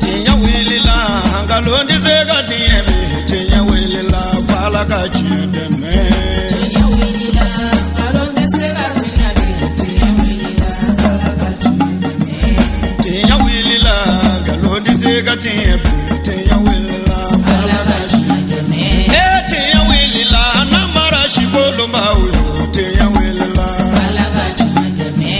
Tiɲɛ wulila nkalon tɛ se ka tiɲɛ bi tiɲɛ wulila f'Ala ka tiɲɛ dɛmɛ. Tiɲɛ wulila nkalon tɛ se ka tiɲɛ bi tiɲɛ wulila f'Ala ka tiɲɛ dɛmɛ. Tiɲɛ wulila nkalon tɛ se ka tiɲɛ bi tiɲɛ wulila f'Ala ka tiɲɛ dɛmɛ. Ee tiɲɛ wulila namara sikolonbaw yo tiɲɛ wulila f'Ala ka tiɲɛ dɛmɛ.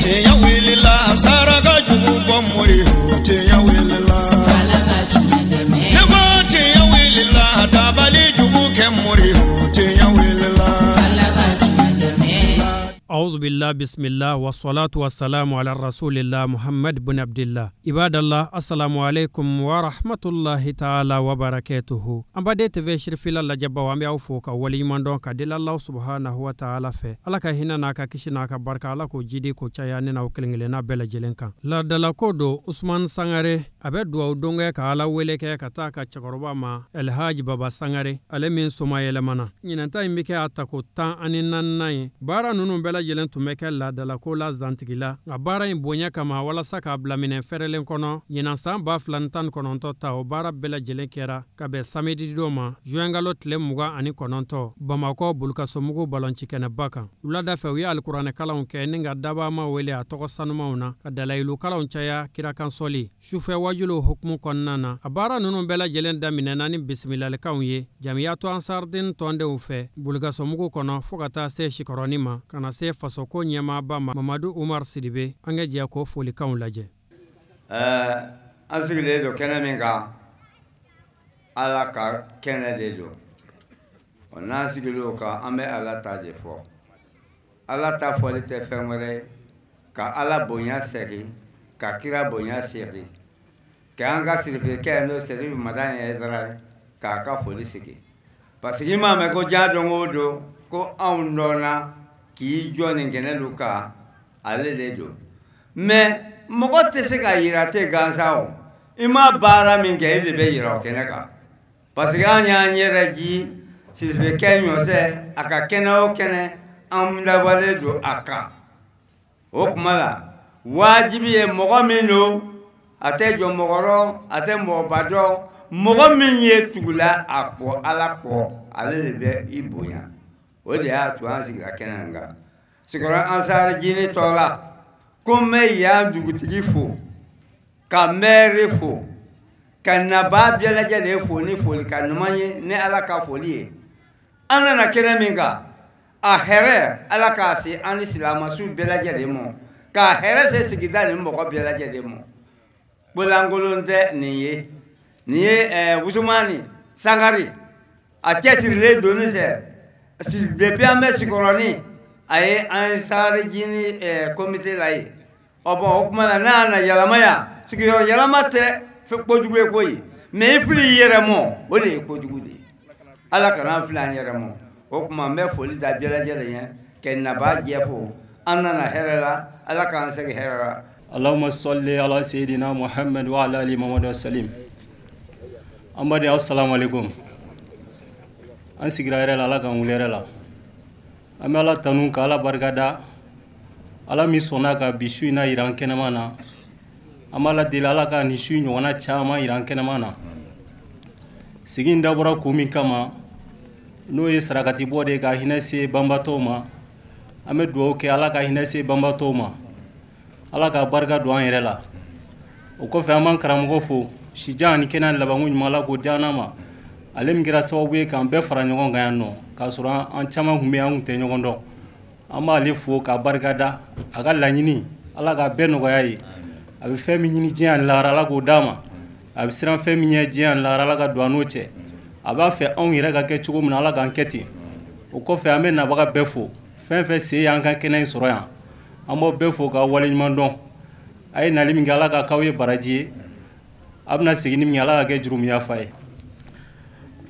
Tiɲɛ wulila saraka jugu bɔ mori yo tiɲɛ wulila f'Ala ka tiɲɛ dɛmɛ. Ne ko tiɲɛ wulila dabali jugu kɛ mori yo tiɲɛ wulila f'Ala ka tiɲɛ dɛmɛ. أعوذ بالله بسم الله والصلاة والسلام على رسول الله محمد بن عبد الله. عباد الله السلام عليكم ورحمة الله تعالى وبركاته. An baden TV Sirifila lajɛbaw, an bɛ aw fo ka waleɲuman dɔn ka deli Allah subhanahu wa ta'ala fɛ. Ala ka hinɛ n'a ka kisi n'a ka barika, Ala k'o jidi k'o caya ne n'aw kelen kelenna bɛɛ lajɛlen kan. Laadalako don Usman Sangare a bɛ duwawu don kɛ ka Ala wele kɛ ka taa ka cɛkɔrɔba ma Elhaji Baba Sangare, ale min soma yɛlɛmana. Ɲinan ta in bɛ kɛ a tako 14nan ye. Baara ninnu bɛɛ lajɛlen tun bɛ kɛ laadalako la zantigi la, nka baara in bonya kama walasa k'a bila minɛn fɛrɛlen kɔnɔ, ɲinan san 2019 ta o baara bɛɛ lajɛlen kɛra ka bɛn samedi don ma, zuwɛnkalo tile 29, Bamakɔ Bulukasomugu balɔncikɛnɛba kan. Wulada fɛ u ye alikuranɛkalanw kɛ ni ka dabama wele a tɔgɔ sanumanw na, ka dalayilukalanw caya kirakan sɔli. Sufɛ wajuliw hukumu kɔnɔna na, a baara ninnu bɛɛ lajɛlen daminɛna ni bisimilalikanw ye Jamiyatu Ansardin tɔndenw fɛ Bulukasomugu kɔnɔ fo ka taa se Sikɔrɔni ma, ka na se fasoko ɲɛmaaba ma Mamadu Umar Sidibe. An ka jɛ k'o folikanw lajɛ. An sigilen don kɛnɛ min kan, Ala ka kɛnɛ de don. Ɔ n'an sigilen o kan, an bɛ Ala ta de fɔ. Ala ta fɔli tɛ fɛn wɛrɛ ye ka Ala bonya segin, ka kira bonya segin, ka an ka sirifikɛ n'o Serifu Madani Hayidara ye k'a ka foli sigi. Parce que i m'a mɛn ko diɲɛ don o don ko anw dɔnna k'i jɔ nin kɛnɛ lu kan, ale de don. Mais mɔgɔ tɛ se ka yira ten gansan o. I ma baara min kɛ, e de bɛ yira o kɛnɛ kan. Parce que an y'an yɛrɛ ji sirifikɛ ɲɔsɛ a ka kɛnɛ o kɛnɛ, an dabɔlen don a kan. O tuma la wajibi ye mɔgɔ min don, a tɛ jɔ mɔgɔ rɔ, a tɛ mɔgɔba dɔn, mɔgɔ min ye tugula a kɔ Ala kɔ, ale de bɛ i bonya. O de y'a to an sigira kɛnɛ in kan. Sikɔrɔ Ansari Jini tɔ la, ko n bɛ yan dugutigi fo, ka mɛri fo, ka nabaa bɛɛ lajɛlen fo ni folikan ɲuman ye, ni Ala ka foli ye. An nana kɛnɛ min kan, a hɛrɛ Ala k'a se an ni silamɛsu bɛɛ lajɛlen ma, k'a hɛrɛ se sigida ni mɔgɔ bɛɛ lajɛlen ma. Kolankolon tɛ nin ye. Nin ye Usumani Sangare, a cɛsirilen don ni sɛ. Depuis an bɛ Sikɔrɔni, a ye Ansari Jini comité la ye. Ɔ bɔn o tuma na n'a na yɛlɛma yan, sigiyɔrɔ yɛlɛma tɛ kojugu ye koyi, mais i fili i yɛrɛ mɔ, o de ye kojugu de ye. Ala kana an fili an yɛrɛ mɔ. O tuma n bɛ foli da bɛɛ lajɛlen ye, ka nabaa jɛ fo. An nana hɛrɛ la, Ala k'an segin hɛrɛ la. Allahumma salli ala sayyidina Muhammad wa ala ali Muhammad wa salim. An baden, assalamu alaikum. An sigira hɛrɛ la, Ala k'an wuli hɛrɛ la. An bɛ Ala tanu ka Ala barikada, Ala min sɔnna ka bi su in na yira an kɛnɛma na. An b'Ala deli, Ala ka nin su in ɲɔgɔnna caman yira an kɛnɛma na. Sigi in dabɔra kun min kama, n'o ye sarakatibɔ de ye ka hinɛ se banbatɔw ma. An bɛ dugawu kɛ, Ala ka hinɛ se banbatɔw ma, Ala ka barika don an yɛrɛ la. O kɔfɛ, an b'an karamɔgɔ fo, sijan ani kɛnɛya labanko ɲuman, Ala k'o di an ma. Ale min kɛra sababu ye k'an bɛɛ fara ɲɔgɔn kan yan nɔ, k'a sɔrɔ an caman tun bɛ yen, an tun tɛ ɲɔgɔn dɔn. An b'ale fo k'a barikada. A ka laɲini, Ala k'a bɛɛ nɔgɔya ye. A bɛ fɛn min ɲini diɲɛ ani lahara, Ala k'o d'a ma. A bɛ siran fɛn min ɲɛ diɲɛ ani lahara, Ala ka don an n'o cɛ. A b'a fɛ anw yɛrɛ ka kɛ cogo min na, Ala k'an kɛ ten. O kɔfɛ, an bɛ nabaga bɛɛ fo, fɛn fɛn sen y'an ka kɛnɛ in sɔrɔ yan, an b'aw bɛɛ fo k'aw waleɲuman dɔn. A ye nali min kɛ, Ala ka k'aw ye baraji ye. A bɛna segin ni min kɛ, Ala ka kɛ jurumu yafa ye.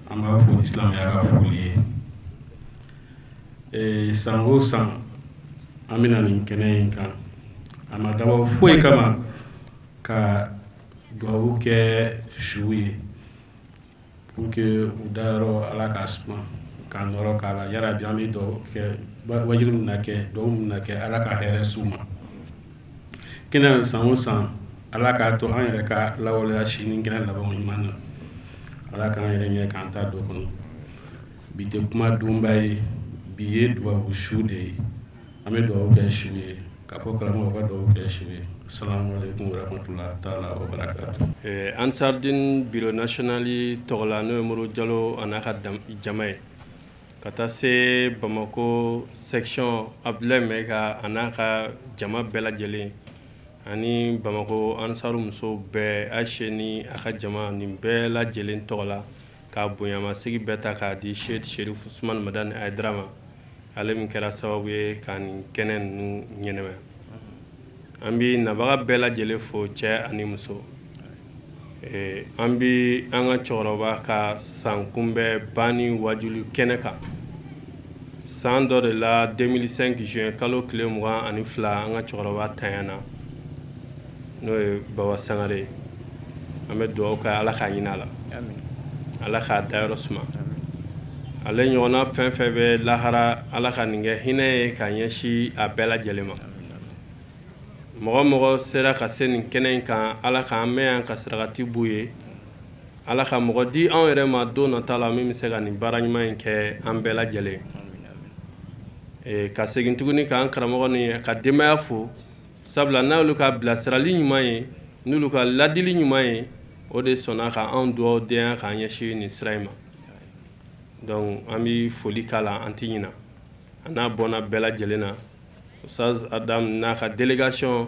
An b'a fo ni silamɛya ka foli ye. San o san an bɛna nin kɛnɛ in kan, a ma dabɔ foyi kama ka dugawu kɛ su ye pour que u dayɔrɔ Ala k'a suma k'a nɔrɔ k'a la. Yarabi, an bɛ dugawu kɛ, wajibi min na kɛ, dugawu min na kɛ, Ala ka hɛrɛ s'u ma. Kɛnɛ san o san, Ala k'a to an yɛrɛ ka lawaleya si ni kɛnɛ labanko ɲuman na. Ala k'an yɛrɛ ɲɛ k'an ta don kɔnɔ. Bi tɛ kuma dunba ye, bi ye dubabu su de ye. An bɛ dugawu kɛ su ye, k'a fɔ karamɔgɔ ka dugawu kɛ su ye. Assalamu alaikum warahmatullahi taala wa barakatuh. Ansardine bureau national tɔgɔ la, n'o ye Modibo Jalo a n'a ka jama ye, ka taa se Bamako section Abdoulaye Maïga a n'a ka jama bɛɛ lajɛlen, ani Bamako Ansaru musow bɛɛ, Ayise ni a ka jama, nin bɛɛ lajɛlen tɔgɔ la, ka bonyamasegi bɛɛ ta k'a di Sheikh Sherif Usman Madani Hayidara ma, ale min kɛra sababu ye ka nin kɛnɛ ninnu ɲɛnamaya. An bɛ nabaga bɛɛ lajɛlen fo, cɛ ani muso. An bɛ an ka cɛkɔrɔba ka san kunbɛn banni wajuli kɛnɛ kan. San dɔ de la, 2005 juin kalo tile 22, an ka cɛkɔrɔba tanyana, n'o ye Baba Sangare ye. An bɛ dugawu kɛ, Ala k'a ɲin'a la, Ala k'a dayɔrɔ suma. Ale ɲɔgɔnna fɛn fɛn bɛ lahara, Ala ka nin kɛ hinɛ ye ka ɲɛsin a bɛɛ lajɛlen ma. Mɔgɔ mɔgɔ sera ka se nin kɛnɛ in kan, Ala k'an mɛn yan ka sarakati b'u ye. Ala ka mɔgɔ di anw yɛrɛ ma don nata la min bɛ se ka nin baara ɲuman in kɛ an bɛɛ lajɛlen. Ka segin tuguni k'an karamɔgɔ ni ka denbaya fo, sabula n'olu ka bilasirali ɲuman ye, n'olu ka ladili ɲuman ye, o de sɔnna ka anw dugawu denya k'an ɲɛsin nin sira in ma. Donc an bɛ foli k'a la, an tɛ ɲina a n'a bɔnna bɛɛ lajɛlen na. Ustaz Adam n'a ka délégation,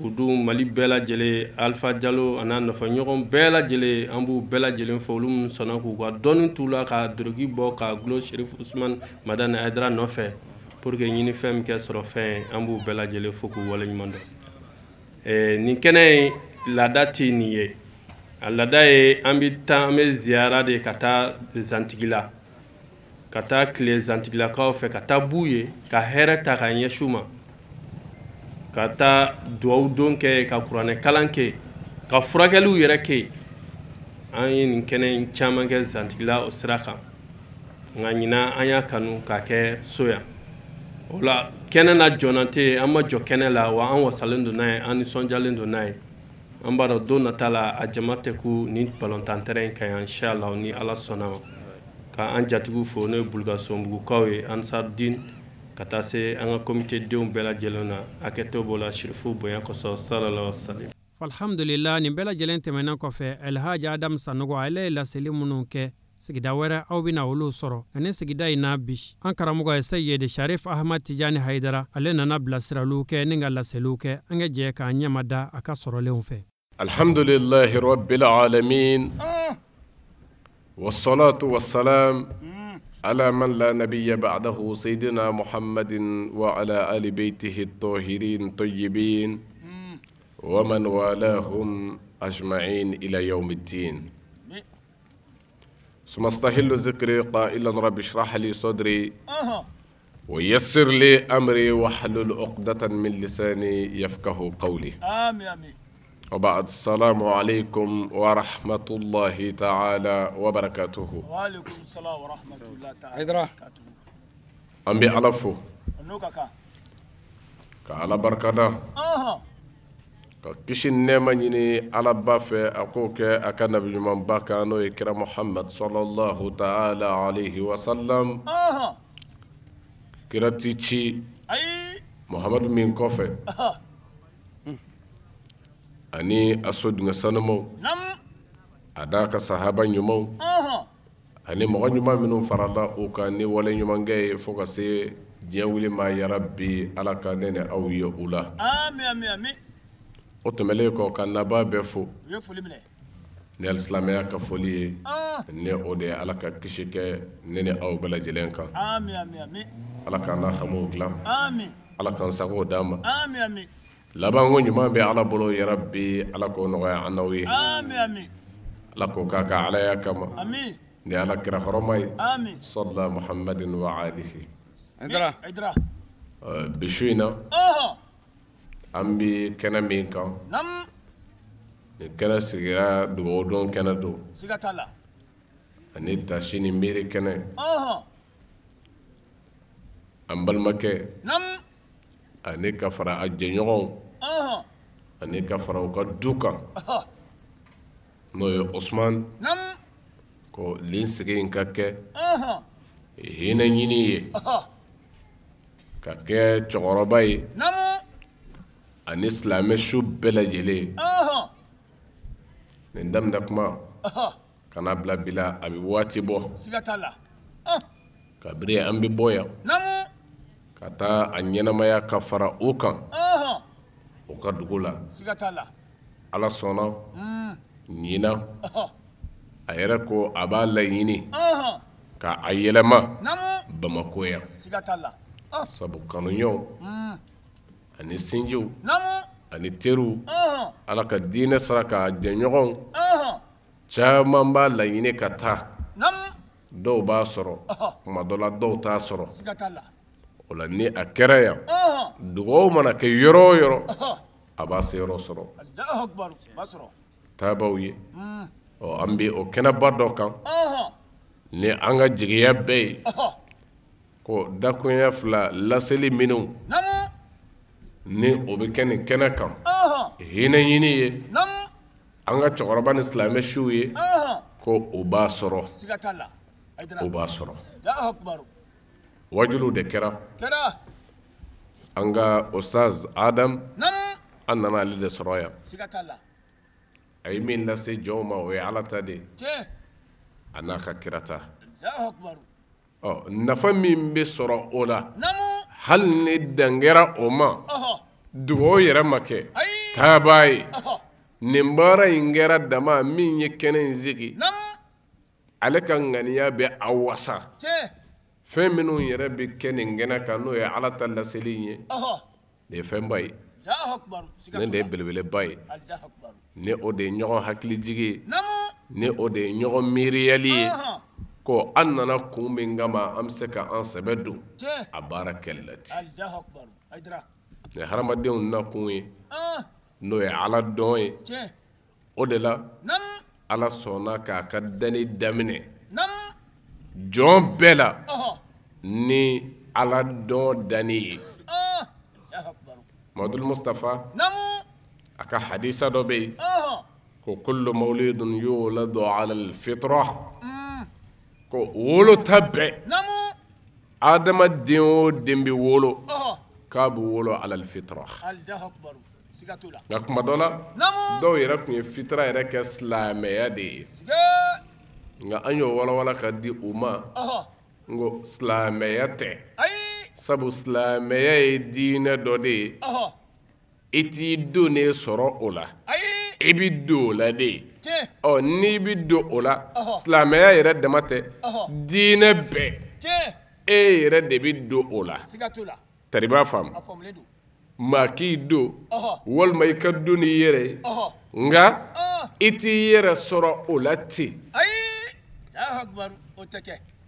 u dun Mali bɛɛ lajɛlen, Alpha Jalo a n'a nɔfɛɲɔgɔn bɛɛ lajɛlen, an b'u bɛɛ lajɛlen fo, olu minnu sɔnna k'u ka dɔnni t'u la ka doroki bɔ ka gulon Sherif Usman Madani Hayidara nɔfɛ pour que ɲinifɛn min kɛ sɔrɔ fɛn ye, an b'u bɛɛ lajɛlen fo k'u waleɲuman dɔn. Nin kɛnɛ in laada tɛ nin ye. A laada ye an bɛ taa, an bɛ ziyara de ka taa Zantigila, ka taa tile Zantigilakaw fɛ, ka taa b'u ye, ka hɛrɛ ta ka ɲɛsin u ma, ka taa duwawu don kɛ, ka kuranɛ kalan kɛ, ka furakɛliw yɛrɛ kɛ. An ye nin kɛnɛ in caman kɛ Zantigila o sira kan, nka ɲinan an y'a kanu k'a kɛ so yan. O la kɛnɛ na jɔnna tɛ yen, an ma jɔ kɛnɛ la wa, an wasalen don n'a ye, an nisɔndiyalen don n'a ye. An b'a dɔn don nata la a jama tɛ ku ni balontan terrain kan yan, inshallah, ni Ala sɔnna ma. Ka an jatigiw fo, n'o ye Bulugasonbugukaw ye, Ansardine, ka taa se an ka comité denw bɛɛ lajɛlen na, hakɛto b'o la, sirifu bonya kosɔn, sallallahu alaihi wa sallam. Alhamdulillah, nin bɛɛ lajɛlen tɛmɛnen kɔfɛ, Elhaji Adam Sanogo ale ye laseli minnu kɛ, sigida wɛrɛ aw bɛna olu sɔrɔ. Ani sigida in na bi, an karamɔgɔ ye Seyidi Sharif Ahmad Tijani Hayidara, ale nana bilasiraliw kɛ ni ka laseliw kɛ. An ka jɛ k'an ɲɛma da a ka sɔrɔlenw fɛ. الحمد لله رب العالمين، والصلاة والسلام على من لا نبي بعده، سيدنا محمد وعلى آل بيته الطاهرين الطيبين ومن والاهم أجمعين إلى يوم الدين. ثم استهل ذكري قائلا: رب اشرح لي صدري ويسر لي أمري واحلل عقدة من لساني يفقه قولي. آمين آمين. وبعد، السلام عليكم ورحمة الله تعالى وبركاته. وعليكم السلام ورحمة الله تعالى وبركاته. An bɛ Ala fo ka Ala barikada, ka kisi ni nɛɛma ɲini Ala ba fɛ, a k'o kɛ a ka nabi ɲumanba kan, n'o ye kira Muhammad sallallahu ta'ala alayhi wa sallam. Kira ti ci Muhammadu min kɔfɛ, ani a sodenkɛ sanumaw, a n'a ka sahaba ɲumanw, ani mɔgɔ ɲuman minnu farala u kan ni wale ɲumankɛ ye fo ka se diɲɛ wuli ma, yarabi Ala ka ne ni aw ye u la. Amin amin amin. O tɛmɛnen kɔ, ka nabaa bɛɛ fo U ye foli minɛ. Ni alisilamɛya ka foli ye, ni o de ye Ala ka kisi kɛ ne ni aw bɛɛ lajɛlen kan. Amin amin amin. Ala k'an n'a hamiw dilan. Amin. Ala k'an sago d'an ma. Amin amin. Labanko ɲuman bɛ Ala bolo, yarabi Ala k'o nɔgɔya an n'aw ye. Amin amin. Ala k'o k'a ka Alaya kama. Amin. Ni Ala kira hɔrɔma ye. Amin. Salla Muhammadin wa alihi. Aidara. Aidara. Bi su in na, an bɛ kɛnɛ min kan, nin kɛnɛ sigira dugawudon kɛnɛ don. Siga t'a la. Ani tasi ni miiri kɛnɛ. An balimakɛ ani ka fara a jɛɲɔgɔnw. Ani ka fara u ka du kan n'o ye Osman ko nin sigi in ka kɛ hinɛ ɲini ye ka kɛ cɛkɔrɔba ye ani silamɛ su bɛɛ lajɛlen nin daminɛ kuma ka na bila bi la a bɛ waati bɔ kabiri an bɛ bɔ yan ka taa a ɲɛnamaya ka fara o kan o ka dugu la Ala sɔnna ɲinan a yɛrɛ ko a b'a laɲini ka a yɛlɛma Bamakɔ yan sabu kanuɲɔgɔnw ani sinjiw ani teriw Ala ka diinɛ sara k'a jɛɲɔgɔnw caman b'a laɲini ka taa dɔw b'a sɔrɔ kuma dɔ la dɔw t'a sɔrɔ o la ni a kɛra yan dugawu mana kɛ yɔrɔ o yɔrɔ a b'a se yɔrɔ sɔrɔ taabaw ye ɔ an bɛ o kɛnɛba dɔ kan ni an ka jigiya bɛɛ ye ko dakunya fila laseli minnu ni o bɛ kɛ nin kɛnɛ kan hinɛ ɲini ye an ka cɛkɔrɔba ni silamɛ siw ye ko o b'a sɔrɔ o b'a sɔrɔ wajuliw de kɛra an ka Ustaz Adam an nana ale de sɔrɔ yan a ye min lase jɔnw ma o ye Ala ta de ye a n'a ka kira ta ɔ nafa min bɛ sɔrɔ o la hali ni dan kɛra o ma dugawu yɛrɛ ma kɛ taabaa ye nin baara in kɛra dama min ye kɛnɛ in sigi ale ka ŋaniya bɛ a wasa fɛn minnu yɛrɛ bɛ kɛ nin kɛnɛ kan n'o ye Ala ta laseli in ye nin ye fɛnba ye nin de ye belebeleba ye ni o de ye ɲɔgɔn hakilijigi ye ni o de ye ɲɔgɔn miiriyali ye ko an nana kun min kama an bɛ se ka an sɛbɛ don a baara kɛli la ten nin ye hadamadenw nakun ye n'o ye Ala dɔn ye o de la Ala sɔnna k'a ka danni daminɛ jɔn bɛɛ la ni Ala dɔn danni ye Mamadu Mustafa a ka hadisa dɔ bɛ yen ko kullu mawlidun yuladu ala alfitra ko wolota bɛɛ adamaden o den bɛ wolo k'a bɛ wolo ala alfitra nka kuma dɔ la dɔw yɛrɛ tun ye fitra yɛrɛ kɛ silamɛya de ye nka an y'o walawala ka di u ma n ko silamɛya tɛ sabu silamɛya ye diinɛ dɔ de ye i t'i donnen sɔrɔ o la i bɛ don o la de ɔ n'i bɛ don o la silamɛya yɛrɛ dama tɛ diinɛ bɛɛ e yɛrɛ de bɛ don o la tari b'a faamu maa k'i don walima i ka don n'i yɛrɛ ye nka i t'i yɛrɛ sɔrɔ o la ten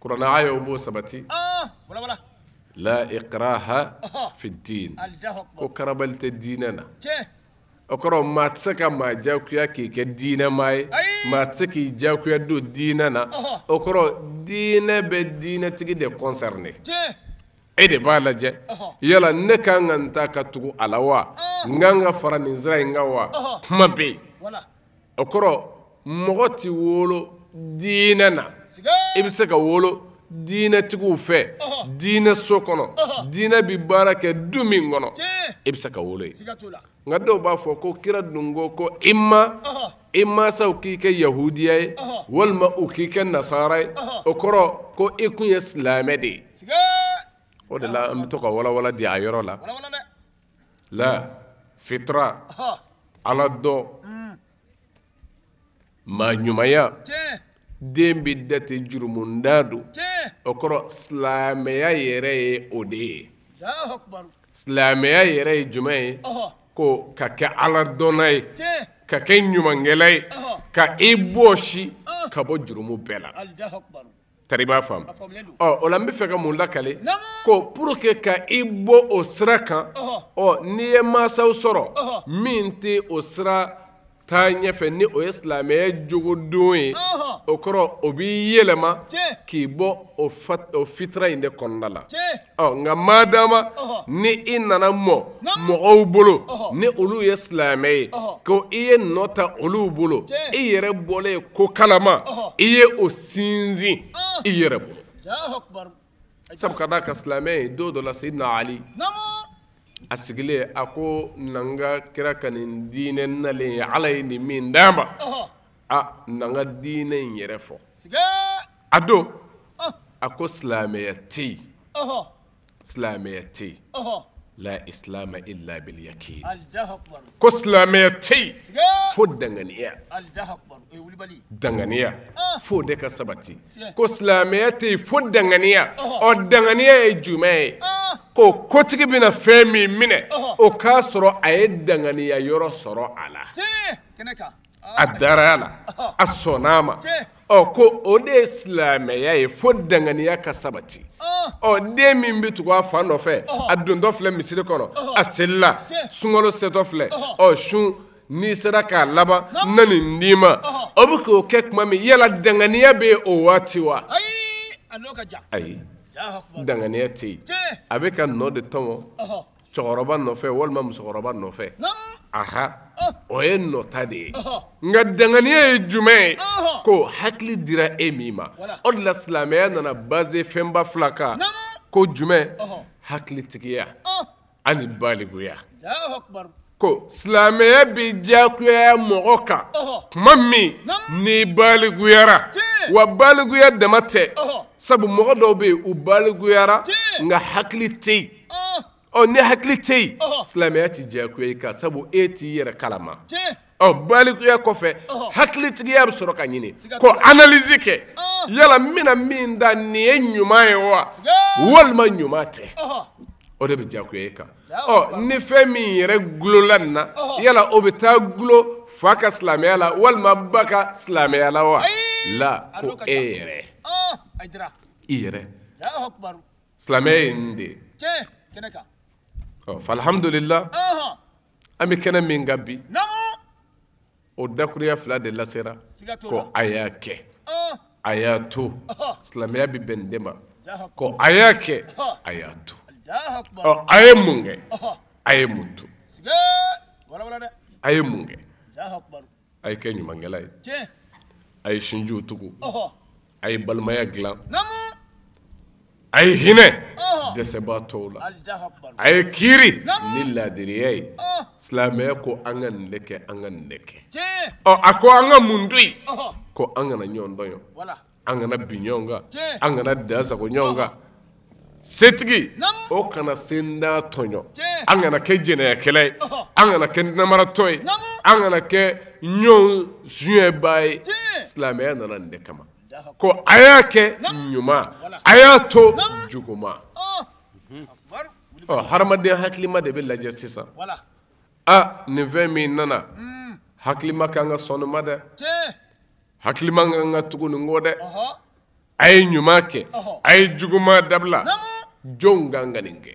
kuranɛ ayaw b'o sabati la ikraha fi diin ko karabali tɛ diinɛ na o kɔrɔ maa tɛ se ka maa diyagoya k'i kɛ diinɛ maa ye maa tɛ se k'i diyagoya don diinɛ na o kɔrɔ diinɛ bɛ diinɛtigi de concerné e de b'a lajɛ yala ne ka kan ka n ta ka tugu a la wa n ka kan ka fara nin sira in kan wa kuma bɛ yen o kɔrɔ mɔgɔ tɛ wolo diinɛ na i bɛ se ka wolo diinɛtigiw fɛ diinɛ so kɔnɔ diinɛ bɛ baara kɛ du min kɔnɔ i bɛ se ka wolo yen nka dɔw b'a fɔ ko kira dun ko ko i ma i mansaw k'i kɛ yahudiya ye walima u k'i kɛ nasara ye o kɔrɔ ko i kun ye silamɛ de ye o de la an bɛ to ka walawala di a yɔrɔ la la fitra ala dɔn maa ɲumanya den bɛ date jurumunda don o kɔrɔ silamɛya yɛrɛ ye o de ye silamɛya yɛrɛ ye jumɛn ye ko ka kɛ ala dɔnna ye ka kɛ ɲumankɛla ye ka i bɔsi ka bɔ jurumu bɛɛ la tari b'a faamu ɔ o la n bɛ fɛ ka mun lakale ko pour que ka i bɔ o sira kan ɔ n'i ye mansaw sɔrɔ min tɛ o sira taa ɲɛfɛ ni o ye silamɛya jogodon ye O kɔrɔ o b'i yɛlɛma k'i bɔ o fitira in de kɔnɔna la. Ɔ nka madama ni i nana mɔ mɔgɔw bolo ni olu ye silamɛ ye ko i ye nɔ ta olu bolo i yɛrɛ bɔlen ko kalama i ye o sinsin i yɛrɛ bolo. Sabu ka d'a kan silamɛ ye don dɔ la Seyidina Ali a sigilen a ko na n ka kira ka nin diinɛ nalen ye Ala ye nin min d'a ma a na n ka diinɛ in yɛrɛ fɔ. A don a ko silamɛya tɛ yen, silamɛya tɛ yen, la islama illa bil yakin, ko silamɛya tɛ yen fo danganiya, danganiya fo de ka sabati, ko silamɛya tɛ yen fo danganiya. Ɔ danganiya ye jumɛn ye? Ko kotigi bɛna fɛn min minɛ o k'a sɔrɔ a ye danganiya yɔrɔ sɔrɔ a la, a dara a la, a sɔnna a ma. Ɔ ko o de ye silamɛya ye fo danganiya ka sabati. Ɔ den min bɛ tugu a fa nɔfɛ, a dontɔ filɛ misiri kɔnɔ, a selila, sunkalo setɔ filɛ, ɔ sun n'i sera k'a laban na nin d'i ma, o bɛ k'o kɛ tuma min yala danganiya bɛ yen o waati wa? Ayi, danganiya tɛ yen. A bɛ ka nɔ de tɔmɔ cɛkɔrɔba nɔfɛ walima musokɔrɔba nɔfɛ. Aha, o ye nɔta de ye. Nka danganiya ye jumɛn ye? Ko hakili dira e min ma. O de la silamɛya nana basé fɛnba fila kan. Ko jumɛn? Hakilitigiya ani balikuya. Ko silamɛya bɛ diyagoya mɔgɔ kan tuma min n'i balikuyara. Wa balikuya dama tɛ, sabu mɔgɔ dɔw bɛ yen u balikuyara nka hakili tɛ yen. Ɔ ni hakili tɛ yen, silamɛya tɛ diyagoya i kan sabu e t'i yɛrɛ kalama. Ɔ balikuya kɔfɛ hakilitigiya bɛ sɔrɔ ka ɲini ko analyse kɛ, yala n bɛna min da nin ye ɲuman ye wa walima ɲuman tɛ, o de bɛ diyagoya i kan. Ɔ ni fɛn min yɛrɛ gulola nin na, yala o bɛ taa gulo fa ka silamɛya la walima ba ka silamɛya la wa? La, ko e yɛrɛ, i yɛrɛ silamɛya ye nin de ye. Ɔ alhamdulillah, an bɛ kɛnɛ min kan bi, o dakuruya fila de lasera ko a y'a kɛ, a y'a to. Silamɛya bɛ bɛn nin de ma, ko a y'a kɛ, a y'a to. Ɔ a ye mun kɛ, a ye mun to, a ye mun kɛ? A ye kɛ ɲumankɛla ye, a ye sinjiw tugu, a ye balimaya dilan, a ye hinɛ dɛsɛbaatɔw la, a ye kiiri ni laadiriya ye. Silamɛya ko an ka nin de kɛ, an ka nin de kɛ. Ɔ a ko an ka mun to yen? Ko an kana ɲɔgɔn tɔɲɔ, an kana bin ɲɔgɔn kan, an kana da sago ɲɔgɔn kan. Setigi o kana sendan tɔɲɔ, an kana kɛ jɛnɛyakɛla ye, an kana kɛ namaratɔ ye, an kana kɛ ɲɔgɔn suɲɛbaa ye. Silamɛya nana nin de kama, ko a y'a kɛ ɲuman, a y'a to juguman. Ɔ hadamaden hakilima de bɛ lajɛ sisan. A nin fɛn min nana, hakilima kan ka sɔn nin ma dɛ, hakilima kan ka tugu nin kɔ dɛ. A ye ɲuman kɛ, a ye juguman dabila. Jɔnw kan ka nin kɛ?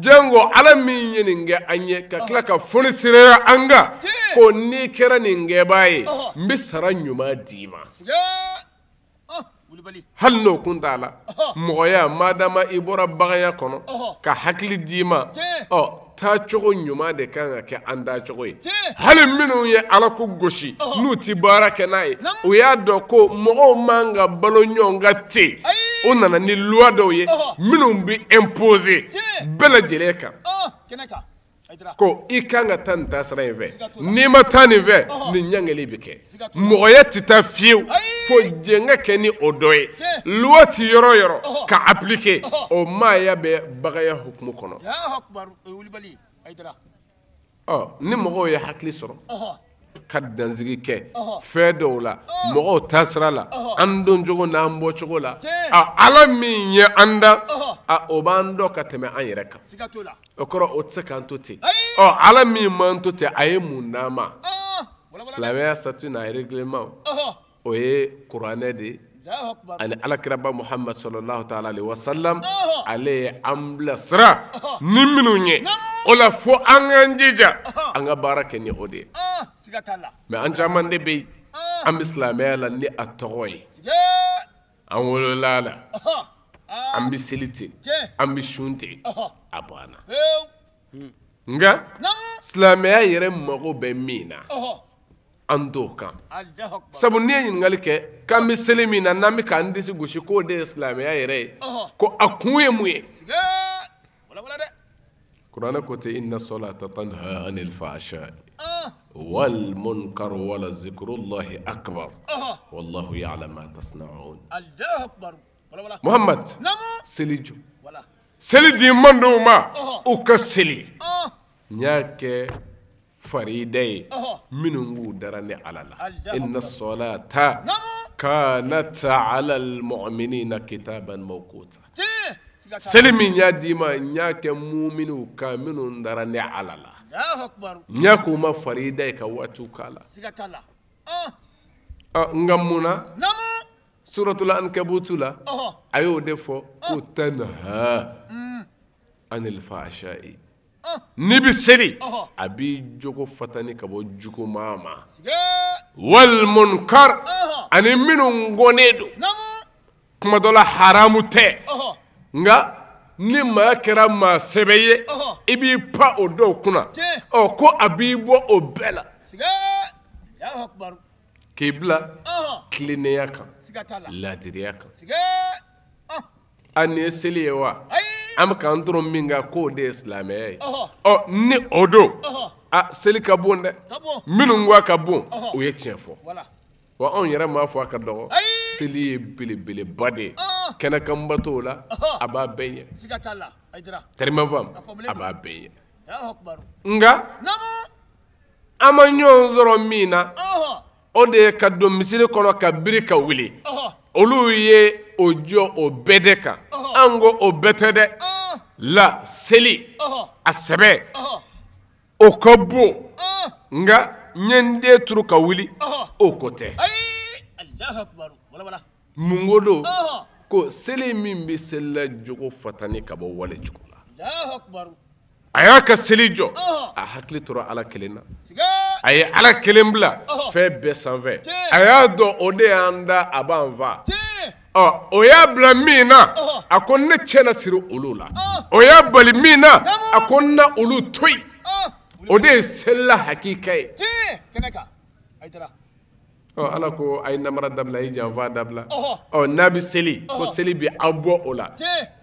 Jango Ala min ye nin kɛ an ye ka tila ka foni seereya an kan ko n'i kɛra nin kɛbaa ye, n bɛ sara ɲuman d'i ma. Hali n'o kun t'a la, mɔgɔya madama i bɔra baganya kɔnɔ ka hakili d'i ma, ɔ taacogo ɲuman de kan ka kɛ an taacogo ye. Hali minnu ye Ala ko gosi n'u ti baara kɛ n'a ye, u y'a dɔn ko mɔgɔw man ka balo ɲɔgɔn kan ten. O nana ni loi dɔw ye minnu bɛ imposer bɛɛ lajɛlen kan, ko i kan ka taa nin taasira in fɛ, n'i ma taa nin fɛ nin ɲangili bɛ kɛ. Mɔgɔya tɛ taa fiyewu fo jɛn ka kɛ ni o dɔ ye. Loi ti yɔrɔ yɔrɔ ka appliquer, o maaya bɛ baganya hukumu kɔnɔ. Ɔ ni mɔgɔw ye hakili sɔrɔ ka dansigi kɛ fɛn dɔw la, mɔgɔw taasira la, an doncogo n'an bɔcogo la, a Ala min ye an da, a o b'an dɔn ka tɛmɛ an yɛrɛ kan. O kɔrɔ o tɛ se k'an to ten. Ɔ Ala min m'an to ten, a ye mun d'an ma? Silamɛya statut n'a règlement, o ye kuranɛ de ye ani alakiraba Muhammad sallallahu ta'ala alaihi wa sallam, ale ye an bilasira ni minnu ye. O la fo an k'an jija an ka baara kɛ ni o de ye. Mais an caman de bɛ yen, An bɛ silamɛya la ni a tɔgɔ ye. An wolola a la. An bɛ seli ten. An bɛ sun ten. A banna. Nka silamɛya yɛrɛ mago bɛ min na, an t'o kan. Sabu n'i ye ɲininkali kɛ k'an bɛ seli min na, n'an bɛ k'an disi gosi k'o de ye silamɛya yɛrɛ ye, ko a kun ye mun ye? Kuranɛ ko ten inna salata tanha anil fahsha'i wal munkar wala zikrullahi akbar wallahu ya'lamu ma tasna'un. Muhammad, seli jɔ. Seli di man dɔw ma u ka seli. N y'a kɛ farida ye minnu b'u dara ni Ala la. Inna salata kanat ala almu'minina kitaban mawquta. Seli min y'a d'i ma, n y'a kɛ muminiw kan minnu dara ni Ala la. N y'a k'u ma farida ye ka waatiw k'a la. Nka mun na suratul ankabutu la a y'o de fɔ ko tanha anil fahsha'i. N'i bɛ seli a b'i jogo fatani ka bɔ juguman ma. Wal munkar, ani minnu ngɔnen don. Kuma dɔ la haramu tɛ. Nka ni maa kɛra maa sɛbɛ ye, i b'i pan o dɔw kunna. Ɔ ko a b'i bɔ o bɛɛ la. K'i bila tilennenya kan, laadiriya kan. A nin ye seli ye wa? An bɛ k'an dɔrɔn min kan k'o de ye silamɛya ye. Ɔ ni o don, a seli ka bon dɛ. Minnu ko a ka bon, o ye tiɲɛ fɔ. Wa anw yɛrɛ m'a fɔ a ka dɔgɔ. Seli ye belebeleba de ye. Kɛnɛkanba t'o la, a b'a bɛɛ ɲɛ. Terima faamu, a b'a bɛɛ ɲɛ. Nka an ma ɲɔgɔn sɔrɔ min na, o de ye ka don misiri kɔnɔ ka biri ka wuli. Olu ye o jɔ o bɛɛ de kan. An ko o bɛɛ tɛ dɛ. La seli a sɛbɛ o ka bon. Nka n ye n den turu ka wuli, o ko tɛ. Mun ko don? Ko seli min bɛ selila jogo fatani ka bɔ wale jugu la. A y'a ka seli jɔ, a hakili tora Ala kelen na. A ye Ala kelen bila fɛn bɛɛ sanfɛ. A y'a dɔn o de y'an da, a b'an fa. Ɔ o y'a bila min na, a ko ne cɛ na siri olu la. O y'a bali min na, a ko n na olu to yen. O de ye selila hakika ye. Ɔ Ala ko a ye namara dabila, a ye janfa dabila. Ɔ n'a bɛ seli, ko seli bɛ aw bɔ o la.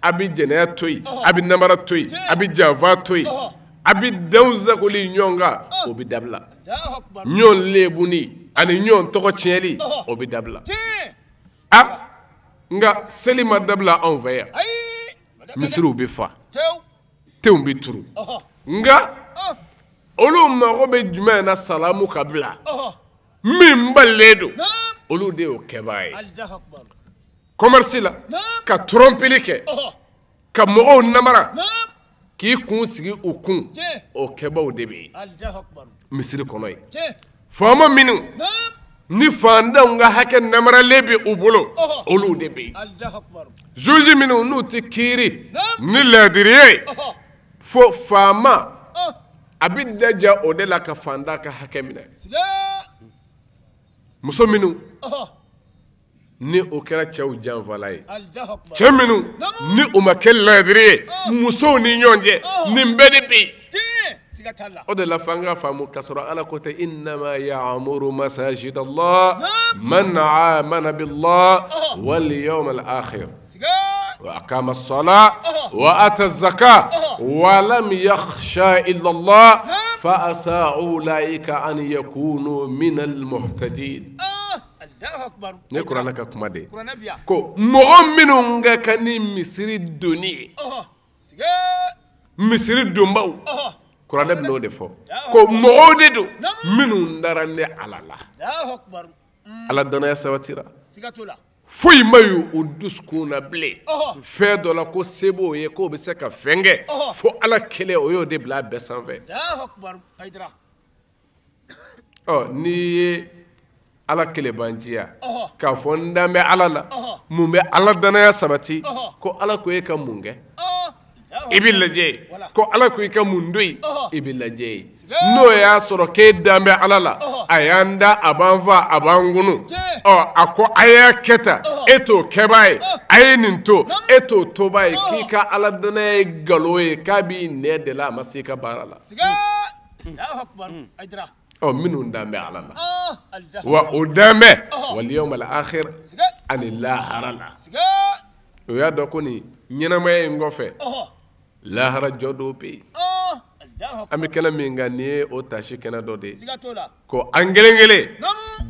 A bɛ jɛnɛya to yen, a bɛ namara to yen, a bɛ janfa to yen, a bɛ denw sagoli ɲɔgɔn kan, o bɛ dabila. Ɲɔgɔn lebuni ani ɲɔgɔn tɔgɔ tiɲɛli, o bɛ dabila. A nka seli ma dabila anw fɛ yan. Misiriw bɛ fa, tenw bɛ turu. Nka olu mago bɛ jumɛn na salamu ka bila? Min balilen don, olu de y'o kɛbaa ye. Commerce la, ka tromperie kɛ, ka mɔgɔw namara, k'i kun sigi u kun, o kɛbaaw de bɛ yen misiri kɔnɔ yen. Faama minnu ni faantanw ka hakɛ namaralen bɛ u bolo, olu de bɛ yen. Juge minnu n'u tɛ kiiri ni laadiri ye, fo faama a bɛ jaja o de la ka faantan ka hakɛ minɛ. Muso minnu ni o kɛra cɛw janfala ye, cɛ minnu ni o ma kɛ laadiri ye, musow ni ɲɔgɔn cɛ, nin bɛɛ de bɛ yen. O de la f'an ka faamu k'a sɔrɔ Ala ko tɛ innama ya'muru masajid Allah man amana billah wal yawmal akhir wa aqama as-salah wa ata az-zakah wa lam yakhsha illa Allah fa asa ulaika an yakunu min al-muhtadin. Ne kuranɛ ka kuma de ko mɔgɔ minnu ka kan ni misiri donni ye, misiri donbaw, kuranɛ bɛ n'o de fɔ ko mɔgɔw de don minnu dara ne Ala la. Ala danaya sabatira, foyi ma y'u u dusukun na bilen. Fɛn dɔ la ko se b'o ye k'o bɛ se ka fɛn kɛ fo Ala kelen, o y'o de bila a bɛɛ sanfɛ. Ɔ n'i ye Ala kelebanciya k'a fɔ n dan bɛ Ala la, mun bɛ Ala danaya sabati? Ko Ala ko e ka mun kɛ? i bɛ lajɛ yen, ko Ala ko i ka mun to yen, i bɛ lajɛ yen. N'o y'a sɔrɔ k'e dan bɛ Ala la, a y'an da, a b'an fa, a b'an kunu, ɔ a ko a y'a kɛ tan, e t'o kɛbaa ye, a ye nin to, e t'o tobaa ye, k'i ka Ala danaya ye nkalon ye, k'a b'i nɛ de la, a ma se i ka baara la. Ɔ minnu dan bɛ Ala la, wa o dan bɛ wal yawmal akhir ani lahara la. O y'a dɔn ko nin ɲɛnamaya in kɔfɛ lahara jɔ dɔw bɛ yen. An bɛ kɛnɛ min kan nin ye o tasi kɛnɛ dɔ de ye, ko an kelen kelen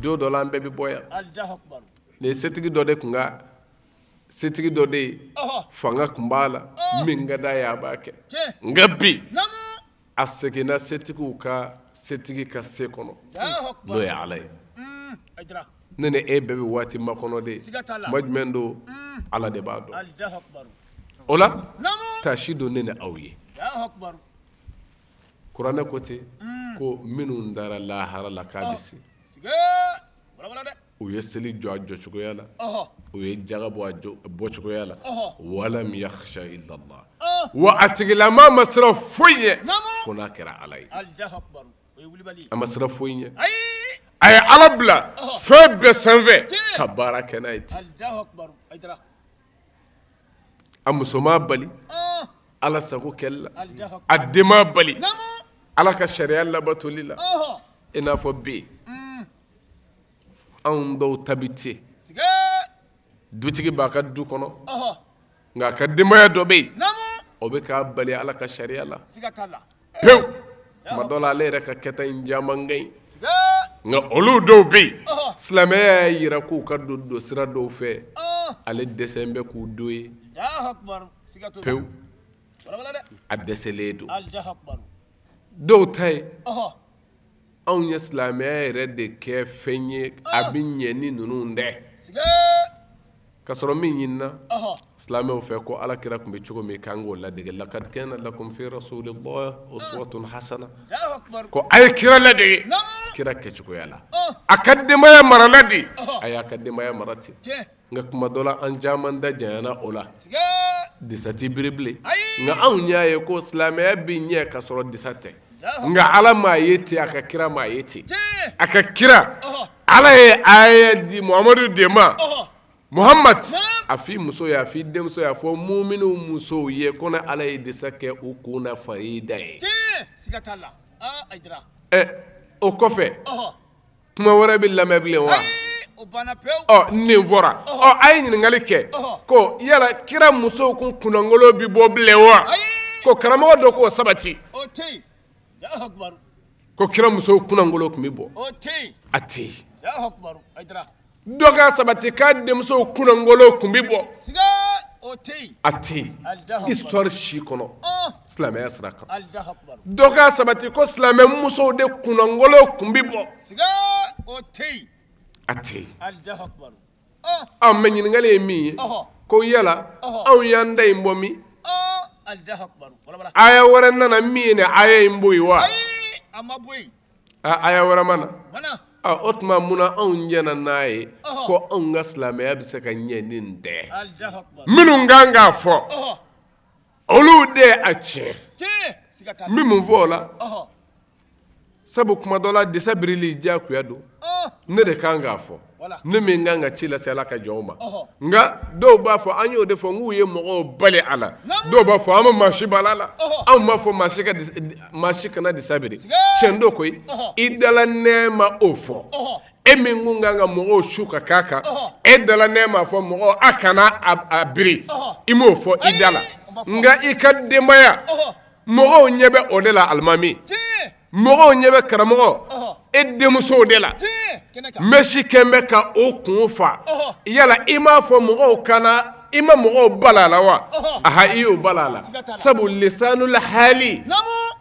don dɔ la an bɛɛ bɛ bɔ yan. Nin ye setigi dɔ de kun ka setigi dɔ de ye, fanga kun b'a la, min ka d'a ye a b'a kɛ. Nka bi a seginna setigiw ka setigi ka se kɔnɔ, n'o ye Ala ye. Ne ni e bɛɛ bɛ waati makɔnɔ de ye, tuma jumɛn don Ala de b'a dɔn. O la tasi don ne ni aw ye. Kuranɛ ko ten ko minnu dara lahara la k'a bɛ se, u ye seli jɔ a jɔcogoya la, u ye jaga bɔ a bɔcogoya la, walam yakhsha illa Allah, wa a tigilama ma siran foyi ɲɛ fo n'a kɛra Ala ye. A ma siran foyi ɲɛ, a ye Ala bila fɛn bɛɛ sanfɛ ka baara kɛ n'a ye ten. A muso m'a bali Ala sago kɛli la, a den m'a bali Ala ka sariya labatoli la. I n'a fɔ bi anw dɔw ta bi ten, dutigi b'a ka du kɔnɔ, nka a ka denbaya dɔ bɛ yen, o bɛ k'a bali Ala ka sariya la pewu. Tuma dɔ la ale yɛrɛ ka kɛta in caman ka ɲi, nka olu dɔw bɛ yen, silamɛya y'a jira k'u ka don sira dɔw fɛ, ale dɛsɛ bɛ k'u don ye pewu, a dɛsɛlen don. Dɔw ta ye, anw ye silamɛya yɛrɛ de kɛ fɛn ye a bɛ ɲɛ ni ninnu dɛ, k'a sɔrɔ min ɲinina silamɛw fɛ ko Ala kira tun bɛ cogo min k'an k'o ladege, laqad kana lakum fi rasulillahi uswatun hasana, ko a ye kira ladege kira kɛcogoya la, a ka denbaya marala di, a y'a ka denbaya mara ten. Nka kuma dɔ la an caman da janyana o la, disa ti biri bilen. Nka anw y'a ye ko silamɛya bɛ ɲɛ k'a sɔrɔ disa tɛ. Nka Ala m'a ye ten, a ka kira m'a ye ten. A ka kira, Ala ye aya di Muhamadu de ma, Muhamad, a f'i muso ye, a f'i denmuso ye, a fɔ muminiw musow ye ko ni Ala ye disa kɛ u kun na farida ye. Ɛ o kɔfɛ kuma wɛrɛ bɛ lamɛn bilen wa? Ɔ nin fɔra, ɔ a ye ɲininkali kɛ ko yala kira musow kun kunnangolo bɛ bɔ bilen wa? Ko karamɔgɔ dɔ k'o sabati, ko kira musow kunnangolo tun bɛ bɔ, a tɛ yen. Dɔ ka sabati k'a denmusow kunnangolo tun bɛ bɔ, a tɛ yen histoire si kɔnɔ silamɛya sira kan. Dɔ ka sabati ko silamɛ musow de kunnangolo tun bɛ bɔ, a tɛ yen. Ɔ mɛ ɲininkali ye min ye, ko yala anw y'an da in bɔ min? Aya wɛrɛ nana min ye nin aya in bɔ yen wa? Aya wɛrɛ ma na. O tuma munna anw jɛnna n'a ye ko anw ka silamɛya bɛ se ka ɲɛ ni nin tɛ? Minnu kan k'a fɔ, olu de ye a tiɲɛ. N bɛ mun fɔ o la? Sabu kuma dɔ la disa birili diyagoya don, ne de kan k'a fɔ, ne min kan ka ci lase Ala ka jɔnw ma. Nka dɔw b'a fɔ an y'o de fɔ n k'u ye mɔgɔw bali a la, dɔw b'a fɔ an ma maa si bali a la, anw b'a fɔ maa si kana disa biri. Tiɲɛ don koyi, i dala nɛɛma o fɔ, e min kun kan ka mɔgɔw su ka k'a kan, e dala nɛɛma fɔ mɔgɔw a kana a biri, i m'o fɔ i da la. Nka i ka denbaya mɔgɔw ɲɛ bɛ o de la alimami, mɔgɔw ɲɛ bɛ karamɔgɔ e denmusow de la, mɛsi kɛn bɛ ka o kun fa. Yala i m'a fɔ mɔgɔw kana, i ma mɔgɔw bala a la wa? Aha, i y'o bala a la. Sabu lisanul hali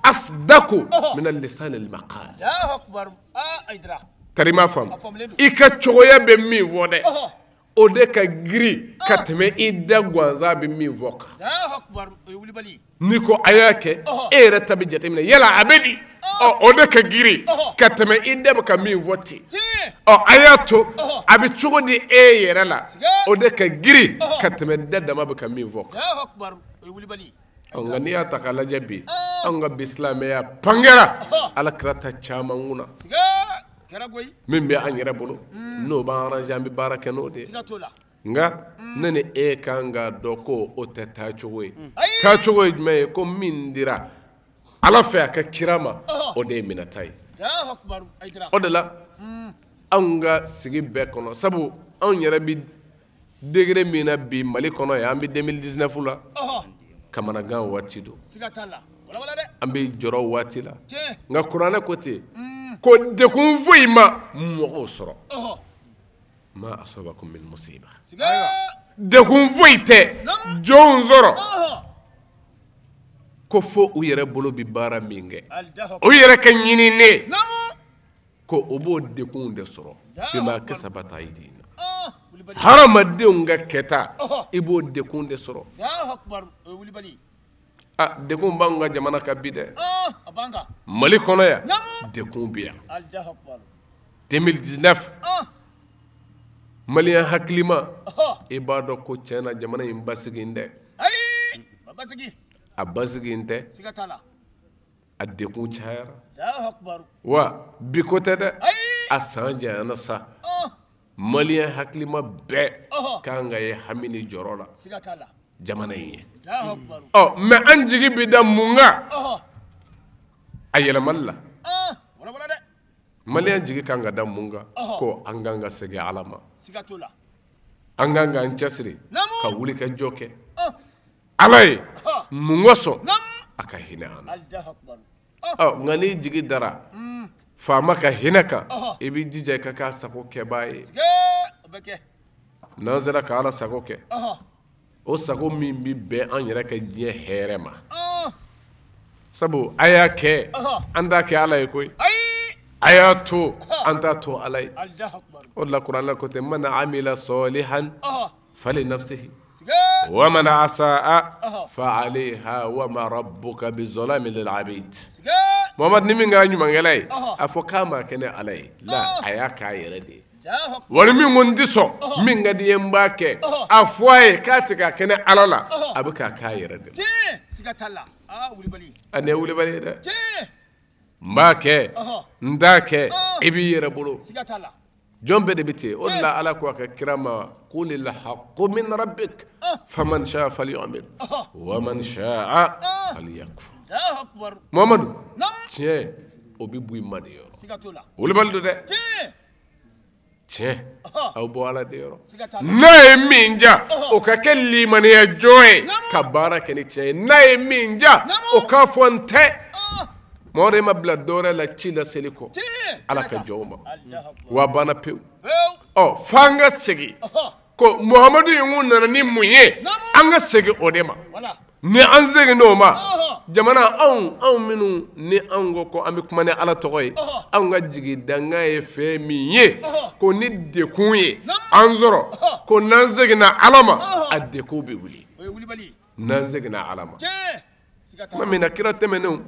asdaku min lisanil maqal. Tari m'a faamu, i ka cogoya bɛ min fɔ dɛ, o de ka girin ka tɛmɛ i da gansan bɛ min fɔ kan. N'i ko a y'a kɛ, e yɛrɛ ta bɛ jateminɛ yala a bɛ di? Ɔ o de ka girin ka tɛmɛ i da bɛ ka min fɔ ten. Ɔ a y'a to a bɛ cogo di e yɛrɛ la, o de ka girin ka tɛmɛ da dama bɛ ka min fɔ kan. Nka n'i y'a ta k'a lajɛ bi anw ka bi silamɛya pangera ala kira ta caman kunna min bɛ an yɛrɛ bolo n'o b'an arranger an bɛ baara kɛ n'o de ye nka ne ni e kan ka dɔn ko o tɛ taacogo ye taacogo ye jumɛn ye ko min dira ala fɛ a ka kira ma o de ye minɛta ye o de la anw ka sigi bɛɛ kɔnɔ sabu anw yɛrɛ bɛ degré min na bi Mali kɔnɔ yan an bɛ 2019 la kamanagan waati don an bɛ jɔrɔ waati la nka kuranɛ ko ten ko degun foyi ma mɔgɔw sɔrɔ ma asabakum min musiba degun foyi tɛ jɔnw sɔrɔ ko fo u yɛrɛ bolo bɛ baara min kɛ u yɛrɛ ka ɲininen ko o b'o degun de sɔrɔ bima kasabat aydina hadamadenw ka kɛta i b'o degun de sɔrɔ a degun b'anw ka jamana kan bi dɛ Mali kɔnɔ yan degun bɛ yan 2019 maliyɛn hakilima i b'a dɔn ko tiɲɛ na jamana in basigi tɛ a basigi tɛ a degun cayara wa bi ko tɛ dɛ a san janyana sa maliyɛn hakilima bɛɛ kan ka ye hami ni jɔrɔ la jamana in ye ɔ mɛ an jigi bɛ da mun kan a yɛlɛmali la maliyɛn jigi kan ka da mun kan ko an kan ka segin ala ma an kan k'an cɛsiri ka wuli ka jɔ kɛ ala ye mun kosɔn a ka hinɛ an na ɔ nka n'i jigi dara faama ka hinɛ kan i b'i jija i ka k'a sago kɛbaa ye n'an sera ka ala sago kɛ o sago min bɛ bɛn an yɛrɛ ka diɲɛ hɛrɛ ma sabu a y'a kɛ an t'a kɛ ala ye koyi a y'a to an t'a to ala ye o de la kuranɛ ko ten man amila salihan fali nafsihi wa man asaa fa alayha wa ma rabbuka bizalamin lil abid Muhammad ni min kɛra ɲumankɛla ye a fɔ k'a ma kɛ ne ala ye la a y'a k'a yɛrɛ de ye wali min ko n tɛ sɔn min ka di ye n b'a kɛ a fɔ a ye k'a tɛ k'a kɛ ne ala la a bɛ k'a k'a yɛrɛ de la a nin ye wulibali ye dɛ n b'a kɛ n t'a kɛ i b'i yɛrɛ bolo jɔn bɛɛ de bɛ ten o de la ala ko a ka kira ma qulil haqqu min rabbik faman sha'a falyu'min wa man sha'a falyakfur Muhamadu tiɲɛ o bɛ bɔ i ma de yɔrɔ wulibali don dɛ tiɲɛ aw bɔ ala de yɔrɔ n'a ye min ja o ka kɛ limaniya jɔn ye ka baara kɛ ni tiɲɛ ye n'a ye min ja o k'a fɔ n tɛ mɔgɔ de ma bila dɔwɛrɛ la ci laseli kɔ ala ka jɔnw ma wa banna pewu ɔ f'an ka segin ko Muhamadu in kun nana ni mun ye an ka segin o de ma ni an seginn'o ma jamana anw minnu ni anw ko ko an bɛ kuma ni ala tɔgɔ ye anw ka jigi dankan ye fɛn min ye ko ni dekun ye an sɔrɔ ko n'an seginna ala ma a dekun bɛ wuli n'an seginna ala ma tuma min na kira tɛmɛnenw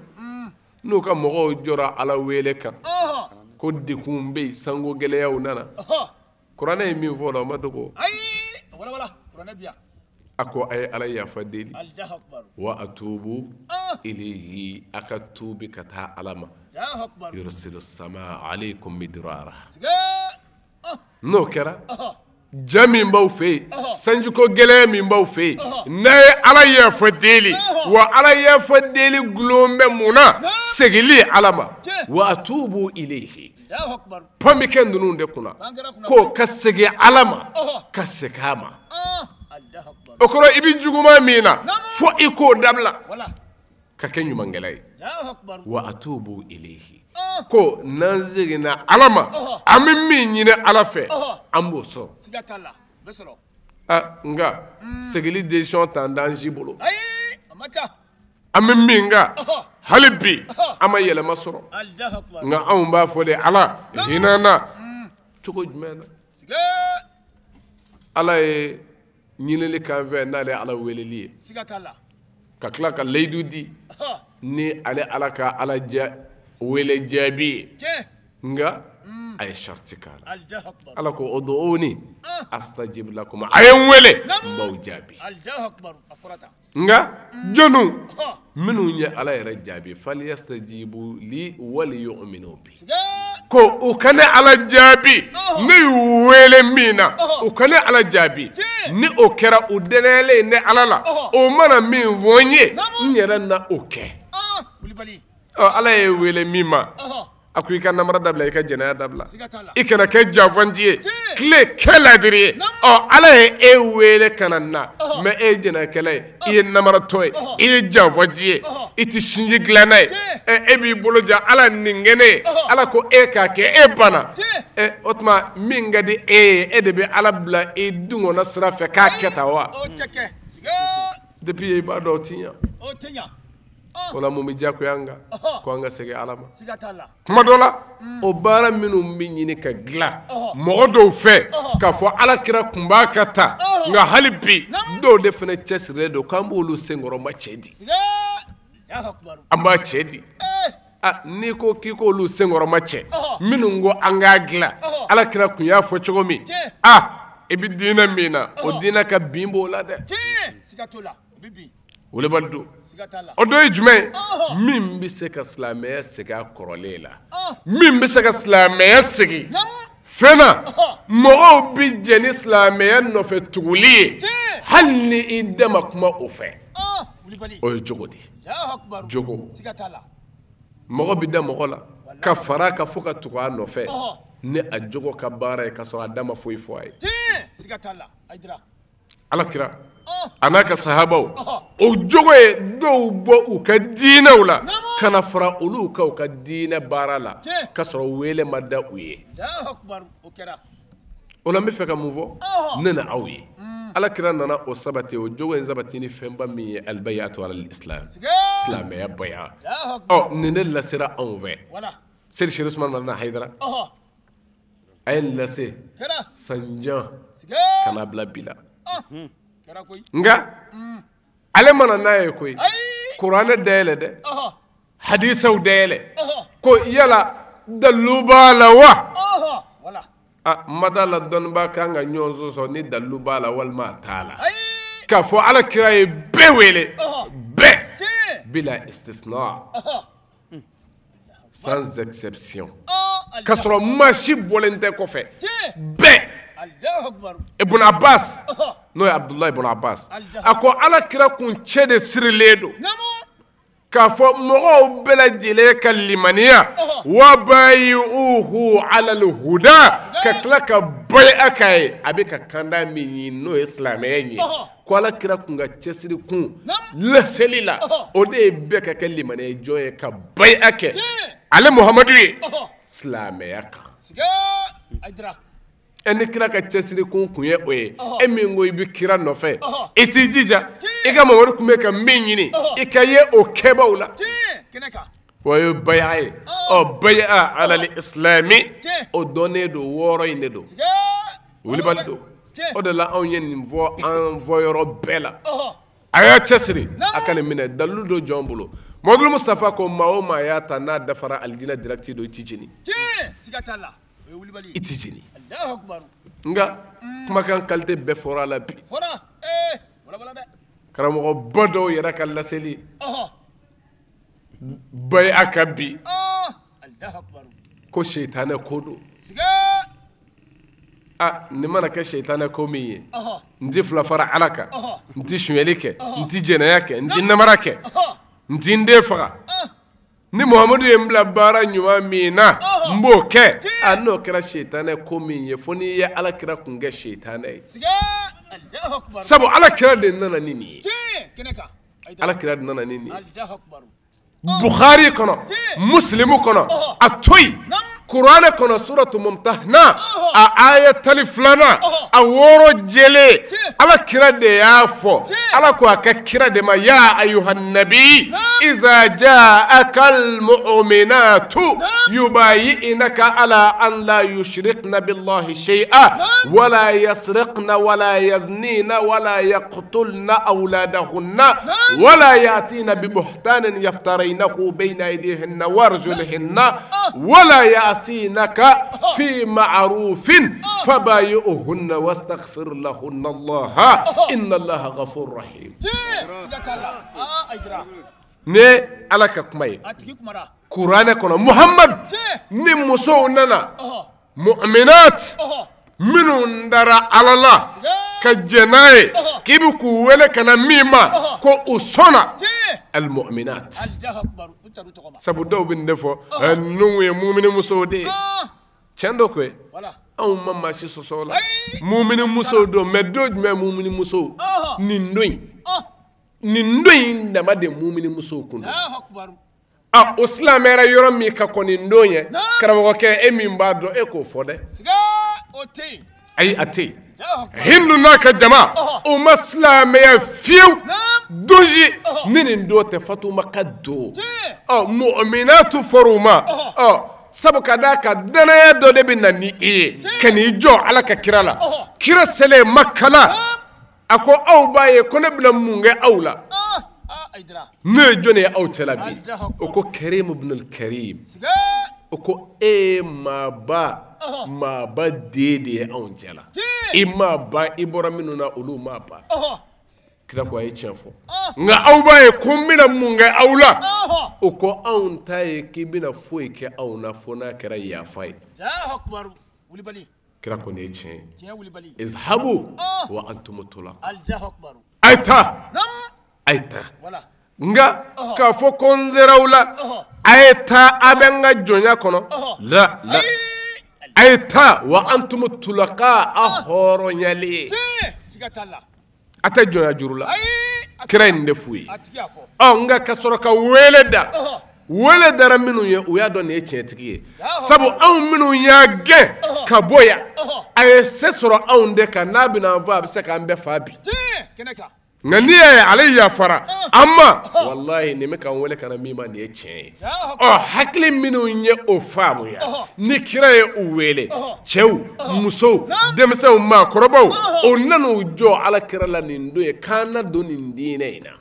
n'u ka mɔgɔw jɔra ala wele kan ko dekun bɛ yen sanko gɛlɛyaw nana kuranɛ ye min fɔ o la o ma dogo a ko a ye ala yafa deli wa atubu ilayhi a ka tuubi ka taa ala ma yursilu sama alaykum midrara n'o kɛra ja min b'aw fɛ yen sanjiko gɛlɛya min b'aw fɛ yen n'a ye ala yafa deli wa ala yafa deli gulon bɛ mun na segili ala ma wa atubu ilayhi pan bɛ kɛ ninnu de kunna k'o ka segin ala ma ka segin a ma o kɔrɔ i bɛ juguman min na fo i k'o dabila ka kɛ ɲumankɛla ye wa atubu ilayhi ko n'an seginna ala ma an bɛ min ɲini ala fɛ an b'o sɔrɔ nka segili décision t'an d'an si bolo an bɛ min kan hali bi an ma yɛlɛma sɔrɔ nka anw b'a fɔ de ala hinɛ na cogo jumɛn na ala ye ɲinili kan fɛ n'ale ala weleli ye ka tila ka layidu di ni ale ala ka ala wele jaabi ye nka A ye sharti k'a la. Ala ko ud'uni astajib lakum, a ye n wele n b'aw jaabi. Nka jɔnniw minnu ye Ala yɛrɛ jaabi, falyastajibu li wali yu'minu bi, ko u ka ne Ala jaabi, ne y'u wele min na u ka ne Ala jaabi, ni o kɛra u dɛnɛyalen ne Ala la, o mana min fɔ n ye n yɛrɛ na o kɛ. Ɔ Ala ye wele min ma, a ko i ka namara dabila, i ka jɛnɛya dabila, i kana kɛ janfanci ye, tile kɛ ladiri ye. Ɔ Ala ye e wele ka na na, mɛ e ye jɛnɛkɛla ye, i ye namaratɔ ye, i ye janfanci ye, i tɛ sinji dilanna ye, e b'i bolo ja Ala nin kɛ ne ye, Ala ko e k'a kɛ, e banna. O tuma min ka di e ye, e de bɛ Ala bila i dungɔnna sira fɛ k'a kɛ tan wa? Depuis i b'a dɔn o ti ɲɛ. O la mun bɛ diyagoya an kan ko an ka segin Ala ma. Kuma dɔ la o baara minnu bɛ ɲini ka dilan mɔgɔ dɔw fɛ k'a fɔ Ala kira kun b'a ka ta, nka hali bi dɔw de fana cɛsirilen don k'an b'olu senkɔrɔma cɛ di, an b'a cɛ di. N'i ko k'i k'olu senkɔrɔma cɛ, minnu ko an k'a dilan, Ala kira kun y'a fɔ cogo min, i bɛ diinɛ min na, o diinɛ ka bin b'o la dɛ. Wulibali don. O dɔ ye jumɛn ye? Min bɛ se ka silamɛya segin a kɔrɔlen la, min bɛ se ka silamɛya segin fɛn na, mɔgɔw bɛ jɛ ni silamɛya nɔfɛ tuguli ye, hali ni i da ma kuma o fɛ. O ye jogo de ye. Jogo. Mɔgɔ bɛ da mɔgɔ la ka fara a kan fo ka tugu a nɔfɛ ni a jogo ka baara ye, ka sɔrɔ a da ma foyi fɔ a ye. Ala kira a n'a ka sahabaw, o jogo ye dɔw bɔ u ka diinɛw la ka na fara olu kan u ka diinɛ baara la, ka sɔrɔ wele ma da u ye. O la n bɛ fɛ ka mun fɔ ne na aw ye, Ala kira nana o sabati, o jogo in sabati ni fɛnba min ye, albayatu alal islam, silamɛya baya. Ɔ nin de lasera anw fɛ. Seyidi Chérif Ousmane Madani Hayidara a ye nin lase sanjan ka n'a bila bi la. Nka ale mana n'a ye koyi, kuranɛ dayɛlɛ dɛ, hadisaw dayɛlɛ, ko yala dalilu b'a la wa? N ma d'a la dɔnnibaa kan ka ɲɔgɔn sɔsɔ ni dalilu b'a la walima a t'a la. K'a fɔ Ala kira ye bɛɛ wele, bɛɛ bila istisna, sans exception, k'a sɔrɔ maa si bɔlen tɛ kɔfɛ, bɛɛ. Ibn Abbas, n'o ye Abdulayi ibn Abbas, a ko Ala kira kun cɛ de sirilen don k'a fɔ mɔgɔw bɛɛ lajɛlen ka limaniya, wa bayi'uhu alal huda, ka tila ka baya k'a ye, a bɛ ka kanda min ɲini n'o ye silamɛya in ye, ko Ala kira kun ka cɛsiri kun laseli la, o de ye bɛɛ ka kɛ limaniya jɔn ye ka baya kɛ ale Muhamadu ye silamɛya kan. E ni kira ka cɛsiri kun kun ye o ye, e min ko i bɛ kira nɔfɛ, i t'i jija i ka Mamadu kun bɛ ka min ɲini i ka ye o kɛbaw la, o ye baya ye. Ɔ baya alal islami, o dɔnnen don, wɔɔrɔ in de don, wulibali don. O de la anw ye nin fɔ an fɔyɔrɔ bɛɛ la, a y'a cɛsiri a ka nin minɛ. Dalilu don jɔn bolo? Mamadu Mustafa ko maa o maa y'a ta n'a dafara alijinɛ direct don, i t'i jeni, i t'i jeni. Nka kumakan qualité bɛɛ fɔra a la bi. Karamɔgɔba dɔw yɛrɛ ka laseli baya ka bi ko seitanɛ ko don. Nin mana kɛ seitanɛ ko min ye, n ti fila fara Ala kan, n ti sonyɛli kɛ, n ti jɛnɛya kɛ, n ti namara kɛ, n ti n den faga. Ni Muhamadu ye n bila baara ɲuman min na, n b'o kɛ. N'o kɛra seitanɛ ko min ye, fo n'i ye Ala kira kun kɛ seitanɛ ye. Sabu Ala kira de nana ni nin ye. Ala kira de nana ni nin ye. Bukhari kɔnɔ, Muslimu kɔnɔ, a to yen, Kuranɛ kɔnɔ, suratu Mumtahana, a aya 12nan, a wɔɔrɔ jɛlen, Ala kira de y'a fɔ. Ala ko a ka kira de ma, ya ayuhan nabi, iza ja'aka al-mu'minatu yubayi'naka ala an la yushrikna billahi shay'a wala yasriqna wala yaznina wala yaqtulna awladahunna wala ya'tina bibuhtanin yaftaraynahu bayna aydihinna wa arjulihinna wala ya'sinna ya'sinaka fi ma'rufin fabayi'uhunna wastaghfir lahunna Allah inna Allah ghafurur rahim. Ne Ala ka kuma ye Kuranɛ kɔnɔ Muhammad ni musow nana mu'minat minnu dara Ala la ka jɛn n'a ye k'i bɛ k'u wele ka na min ma ko u sɔnna al-mu'minat. Sabu dɔw bɛ nin de fɔ ninnu ye mumini musow de ye. Tiɲɛ dɔ koyi, anw ma maa si sɔsɔ o la. Mumini musow don, mais don jumɛn mumini musow? Nin don in, nin don in dama de mumini musow kun don. Ah, o silamɛyara yɔrɔ min ka kɔn nin don ye, karamɔgɔkɛ e min b'a dɔn e k'o fɔ dɛ. Ayi, a tɛ yen. Hindu n'a ka jama o ma silamɛya fiyewu don si ni nin don tɛ Fatuma ka don. Ɔ mu'minatu fɔr'u ma. Ɔ sabu ka d'a kan danaya dɔ de bɛ na ni i ye ka n'i jɔ Ala ka kira la. Kira selen Maka la, a ko aw b'a ye ko ne bɛna mun kɛ aw la? Ne ye jɔn ye aw cɛla bi? O ko Karim ibn al-Karim. O ko e maaba maaba den de ye anw cɛla. I ma ban, i bɔra minnu na olu ma ban. Kira ko a ye tiɲɛ fɔ. Nka aw b'a ye ko n bɛna mun kɛ aw la? O ko anw ta ye k'i bɛna foyi kɛ anw na fo n'a kɛra yafa ye. Kira ko nin ye tiɲɛ ye. Izhabu wa antum tulaqa. A ye taa, a ye taa. Nka k'a fɔ ko n sera aw la, a ye taa a bɛ n ka jɔnya kɔnɔ. La la. A ye taa wa antum tulaqa, a hɔrɔnyalen. A tɛ jɔnya juru la. Kira ye nin de f'u ye. Ɔ nka ka sɔrɔ ka wele da. Wele dara minnu ye, u y'a dɔn nin ye tiɲɛtigi ye. Sabu anw minnu y'a gɛn ka bɔ yan, a ye se sɔrɔ anw de kan, n'a bɛna an faa a bɛ se k'an bɛɛ faa bi. Nka n'i y'a ye ale yafara an ma, walahi nin bɛ k'an wele ka na min ma nin ye tiɲɛ ye. Ɔ hakili minnu ye o faamuya ni kira ye u wele, cɛw, musow, denmisɛnw, maakɔrɔbaw, o nan'u jɔ Ala kira la nin don ye k'an na don nin diinɛ in na,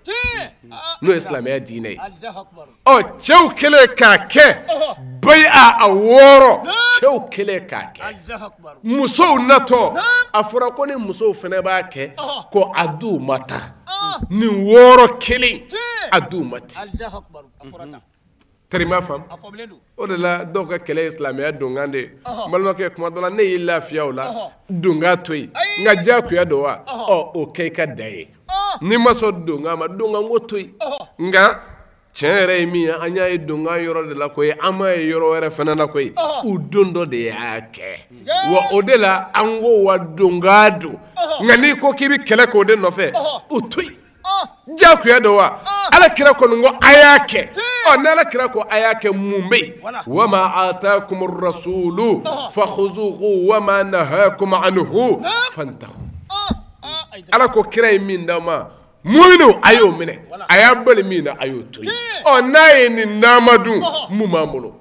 n'o ye silamɛya diinɛ ye. Ɔ cɛw kɛlen k'a kɛ bayi'a a wɔɔrɔ, cɛw kɛlen k'a kɛ, musow natɔ a fɔra ko ni musow fana b'a kɛ ko a d'u ma ta. Nin wɔɔrɔ kelen a d'u ma ten. Tari m'a faamu? O de la dɔw ka kɛlɛ ye silamɛya donkan de ye. N balimakɛ, kuma dɔ la ne y'i lafiya o la, donkan to yen, nka diyagoya don wa? Ɔ o kɛ i ka da ye. N'i ma sɔn donkan ma, donkan ko to yen. Nka tiɲɛ yɛrɛ ye min ye, an y'a ye donkan yɔrɔ de la koyi, an m'a ye yɔrɔ wɛrɛ fana la koyi. U don dɔ de y'a kɛ. Wa o de la an ko wa donkan don. Nka n'i ko k'i bɛ kɛlɛ k'o de nɔfɛ, o to yen. Diyagoya don wa? Ala kira kɔni ko a y'a kɛ. Ɔ ni Ala kira ko a y'a kɛ, mun bɛ yen? Wa ma atakum rasulu fakhuzuhu wa ma nahakum anhu fantahu. Ala ko kira ye min d'aw ma, muminu a y'o minɛ, a y'a bali min na a y'o to yen. Ɔ n'a ye nin d'an ma dun, mun b'an bolo?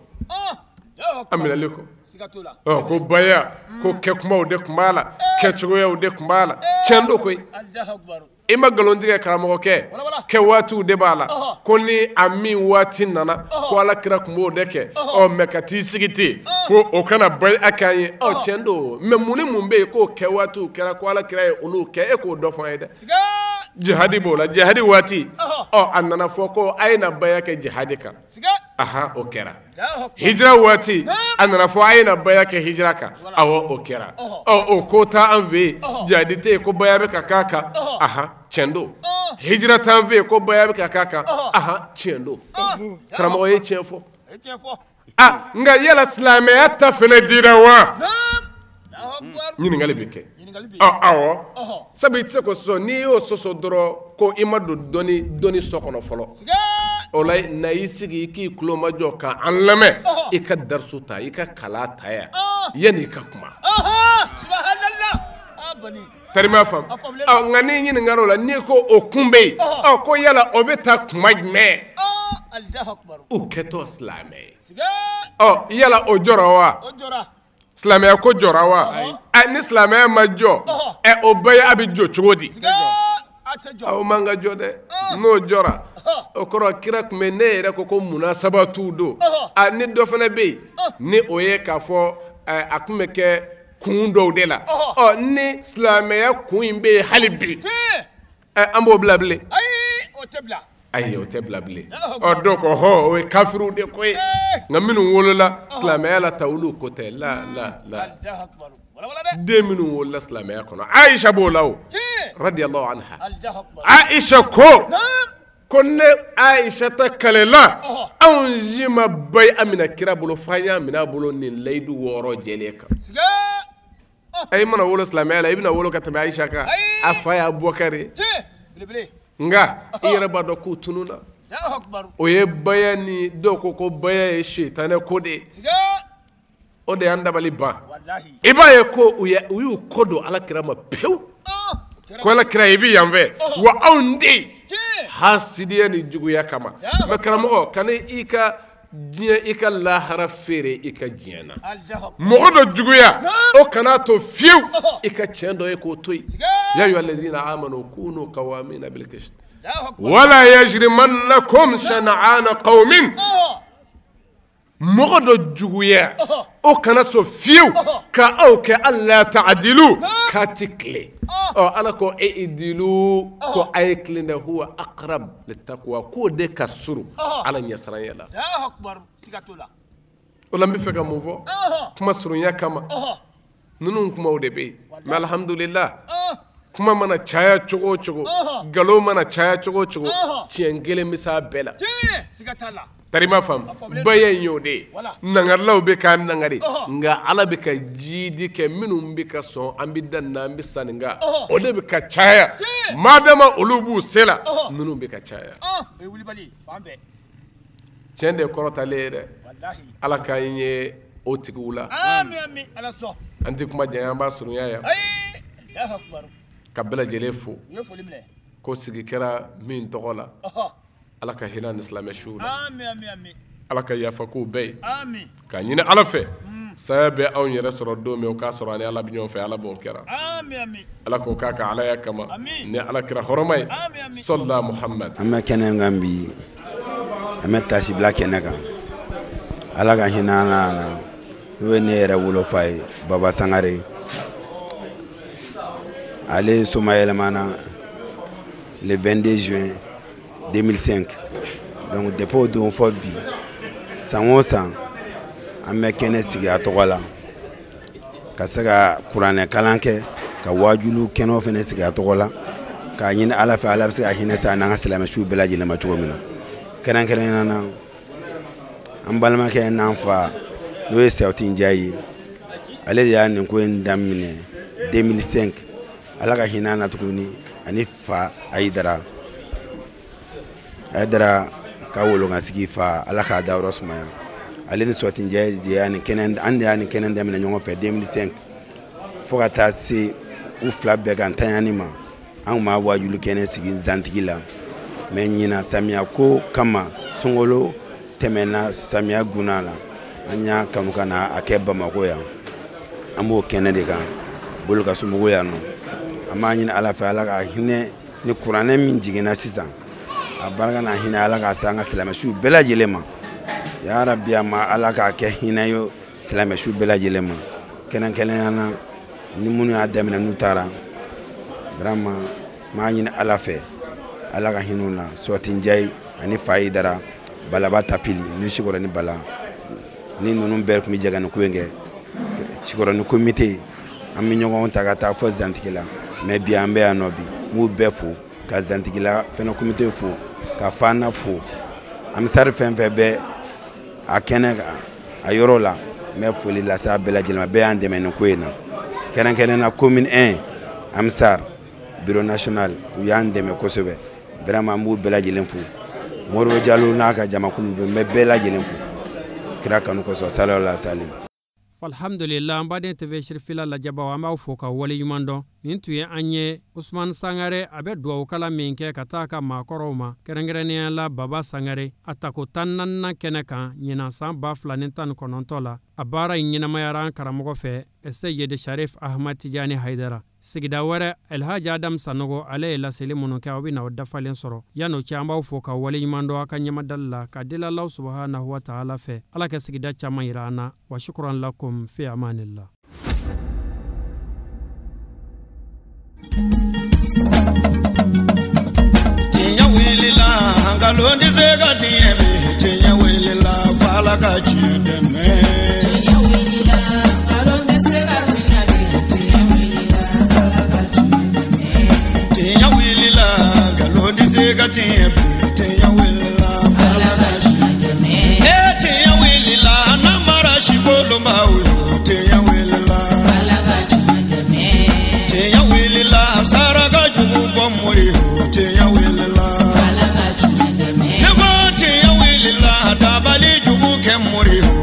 An minɛlen kɔ. Ɔ ko baya, ko kɛkumaw de tun b'a la, kɛcogoyaw de tun b'a la. Tiɲɛ don koyi. I ma nkalon tigɛ karamɔgɔkɛ, kɛ waatiw de b'a la. Ko ni a min waati nana, ko Ala kira tun b'o de kɛ. Ɔ mɛ ka t'i sigi ten fo o kana bali a k'an ye. Ɔ tiɲɛ don, mɛ mun ni mun bɛ yen k'o kɛ waatiw kɛra ko Ala kira ye olu kɛ, e k'o dɔ fɔ an ye dɛ. Jihadi b'o la, jihadi waati. Ɔ a nana fɔ ko a ye na baya kɛ jihadi kan. Aha, o kɛra. Hijira waati a nana fɔ a ye na baya kɛ hijira kan. Awɔ, o kɛra. Ɔ o ko t'an fɛ yen, jihadi tɛ yen ko baya bɛ ka k'a kan. Aha, tiɲɛ don. Hijira t'an fɛ yen ko baya bɛ ka k'a kan. Aha, tiɲɛ don. Karamɔgɔ ye tiɲɛ fɔ. Ah, nka yala silamɛya ta fana dira wa? Ɲininkali bɛ kɛ. Ɔ awɔ, sabu i tɛ se k'o sɔsɔ, n'i y'o sɔsɔ dɔrɔn ko i ma don dɔnni so kɔnɔ fɔlɔ. O la na i sigi i k'i tulo majɔ ka an lamɛn, i ka darisu ta, i ka kalan ta yan yanni i ka kuma. Tari m'a faamu? Ɔ nka n'i ɲininkara o la, n'i ko o kun bɛ yen, ɔ ko yala o bɛ taa kuma jumɛn? U kɛtɔ silamɛ ye. Ɔ yala o jɔra wa? Silamɛya ko jɔra wa? Ni silamɛya ma jɔ, ɛ o bɛɛ a bɛ jɔ cogo di? Aw man ka jɔ dɛ. N'o jɔra o kɔrɔ kira tun bɛ ne yɛrɛ ko munasabatu don. A ni dɔ fana bɛ yen ni o ye k'a fɔ a tun bɛ kɛ kun dɔw de la. Ɔ ni silamɛya kun in bɛ yen hali bi an b'o bila bilen. Ayi o tɛ bila bilen. Ɔ dɔw ko hɔ o ye kafiriw de ko ye. Nka minnu wolola silamɛya la ta olu ko tɛ la la la. Den minnu wolola silamɛya kɔnɔ Aisha b'o la o. Radiyallahu anha. Aisha ko ne Aisha ta kalela anw si ma bayi amina kira bolo f'an y'a minɛ a bolo nin layidu 6 jɛlen kan. I mana wolo silamɛya la i bɛna wolo ka tɛmɛ Aisha kan. A fa ye Abubakar ye. Nka i yɛrɛ b'a dɔn k'u tununna. O ye baya ni dɔw ko baya ye sitanɛ ko de ye. O de y'an dabali ban. I b'a ye ko u y'u kɔ don Ala kira ma pewu. Ko Ala kira i bɛ yan fɛ wa anw den hasidiya ni juguya kama. Mɛ karamɔgɔ kana i ka diɲɛ i ka lahara feere i ka diɲɛ na. Mɔgɔ dɔ juguya o kana to fiyewu i ka tiɲɛ dɔ ye k'o to yen. Ya ayyuha allazina amanu kunu qawamina bil qist wala yajrimannakum shana'ana qawmin. Mɔgɔ dɔ juguya o kana sɔn fiyewu ka aw kɛ alla ta'dilu k'a ti tilen. Ɔ Ala ko i'dilu ko a ye tilen dɛ huwa aqrab littaqwa k'o de ka surun Ala ɲɛsiranya la. O la n bɛ fɛ ka mun fɔ kuma surunya kama ninnu kumaw de bɛ yen mɛ alhamdulillah kuma mana caya cogo o cogo nkalon mana caya cogo o cogo tiɲɛ kelen bɛ s'a bɛɛ la. Tari ma faamu baya in y'o de ye nangarilaw bɛ k'a nangari nka Ala bɛ ka jiidi kɛ minnu bɛ ka sɔn an bɛ dan na an bɛ sanni nka o de bɛ ka caya madama olu b'u se la ninnu bɛ ka caya. Tiɲɛ de ye kɔrɔtalen ye dɛ. Ala k'an ye o tigiw la. An tɛ kuma janya an b'a surunya yan ka bɛɛ lajɛlen fo ko sigi kɛra min tɔgɔ la. Ala ka hinɛ ni silamɛ suw la. Ala ka yafa k'u bɛɛ ye. K'a ɲini Ala fɛ saya bɛ anw yɛrɛ sɔrɔ don min o k'a sɔrɔ ani Ala bɛ ɲɔgɔn fɛ Ala b'o kɛra. Ala k'o k'a ka Alaya kama ni Ala kira hɔrɔma ye. Sɔlila Muhamad. An bɛ kɛnɛ kan bi an bɛ tasibila kɛnɛ kan. Ala ka hinɛ an na n'o ye ne yɛrɛ wolofa ye Baba Sangare. Ale somayɛlɛmana le 22 juin 2005. Donc depuis o don fɔ bi san o san an bɛ kɛnɛ sigi a tɔgɔ la ka se ka kuranɛ kalan kɛ ka waajulu kɛnɛw fana sigi a tɔgɔ la k'a ɲini Ala fɛ Ala bɛ se ka hinɛ sa n'an ka silamɛsuw bɛɛ lajɛlen ma cogo min na. Kɛrɛnkɛrɛnnenya na an balimakɛ n'an fa n'o ye Sɛwtin Njayi ye ale de y'a nin ko in daminɛ 2005. Ala ka hinɛ na tuguni ani fa Ayidara. Ayidara ka wolokansigi fa Ala k'a dayɔrɔ sumaya. Ale ni Sɔtin Njayi de y'a nin kɛnɛ an de y'a nin kɛnɛ daminɛ ɲɔgɔn fɛ 2005 fo ka taa se u fila bɛɛ ka ntanyani ma. An tun b'a waajuli kɛnɛ sigi Zantigi la mɛ ɲinan samiya ko kama sunkalo tɛmɛna samiya gunna la an y'a kanu ka na a kɛ Bamakɔ yan. An b'o kɛnɛ de kan Bolokasumbugu yan nɔ. An b'a ɲini Ala fɛ Ala ka hinɛ ni kuranɛ min jiginna sisan a barika n'a hinɛ Ala k'a se an ka silamɛsuw bɛɛ lajɛlen ma. Ya Rabbi a ma Ala k'a kɛ hinɛ ye silamɛsuw bɛɛ lajɛlen ma. Kɛrɛnkɛrɛnnenya na ni minnu y'a daminɛ n'u taara vraiment n b'a ɲini Ala fɛ Ala ka hinɛ u la. Sɔtin Njayi ani fa Ayidara Balaba Tapili ni Sikɔrɔni Bala ni ninnu bɛɛ tun bɛ jɛ ka nin ko in kɛ. Sikɔrɔni komite an bɛ ɲɔgɔn ta ka taa fɔ Zantigi la mɛ bi an bɛ yan nɔ bi n b'u bɛɛ fo ka Zantigila fɛnɛ komite fo ka Fana fo Amisari fɛn fɛn bɛ a kɛnɛ kan a yɔrɔ la n bɛ foli lase a bɛɛ lajɛlen ma bɛɛ y'an dɛmɛ nin ko in na. Kɛrɛnkɛrɛnnenya na commune 1 Amisar bureau national u y'an dɛmɛ kosɛbɛ vraiment an b'u bɛɛ lajɛlen fo. Moribo Jalo n'a ka jamakulu bɛɛ n bɛ bɛɛ lajɛlen fo kira kanu kosɔn sallallahu alaihi wa sallam. Alhamdulillah an baden TV Sirifila lajɛbaw an b'aw fo ka waleɲuman dɔn. Nin tun ye an ye Usman Sangare a bɛ duwawu kalan min kɛ ka taa ka maakɔrɔw ma kɛrɛnkɛrɛnnenya la Baba Sangare a tako 14nan kɛnɛ kan ɲinan san 2019 la. A baara in ɲɛnamayara an karamɔgɔ fɛ Seyid Sharif Ahmad Tijani Haidara. Sigida wɛrɛ, Elhaji Adam Sanogo ale ye laseli minnu kɛ, aw bɛna o dafalen sɔrɔ. Yan'o cɛ, an b'aw fo ka waleɲuman dɔn aw ka ɲɛmadali la, ka deli Alahu subahanahu wa taala fɛ, Ala ka sigida caman yira an na. Wa shukran lakum fi amanillah. Tiɲɛ wulila, nkalon tɛ se ka tiɲɛ bi. Tiɲɛ wulila, f'Ala ka tiɲɛ dɛmɛ. Tiɲɛ wulila, nkalon tɛ se ka tiɲɛ bi. Tiɲɛ wulila, f'Ala ka tiɲɛ dɛmɛ. Tiɲɛ wulila, nkalon tɛ se ka tiɲɛ bi. Tiɲɛ wulila, f'Ala ka tiɲɛ dɛmɛ. E tiɲɛ wulila, namara sikolonbaw yo. Tiɲɛ wulila, f'Ala ka tiɲɛ dɛmɛ. Tiɲɛ wulila, saraka jugu bɔ mori yo. Tiɲɛ wulila, f'Ala ka tiɲɛ dɛmɛ. Ne ko tiɲɛ wulila, dabali jugu kɛ mori yo.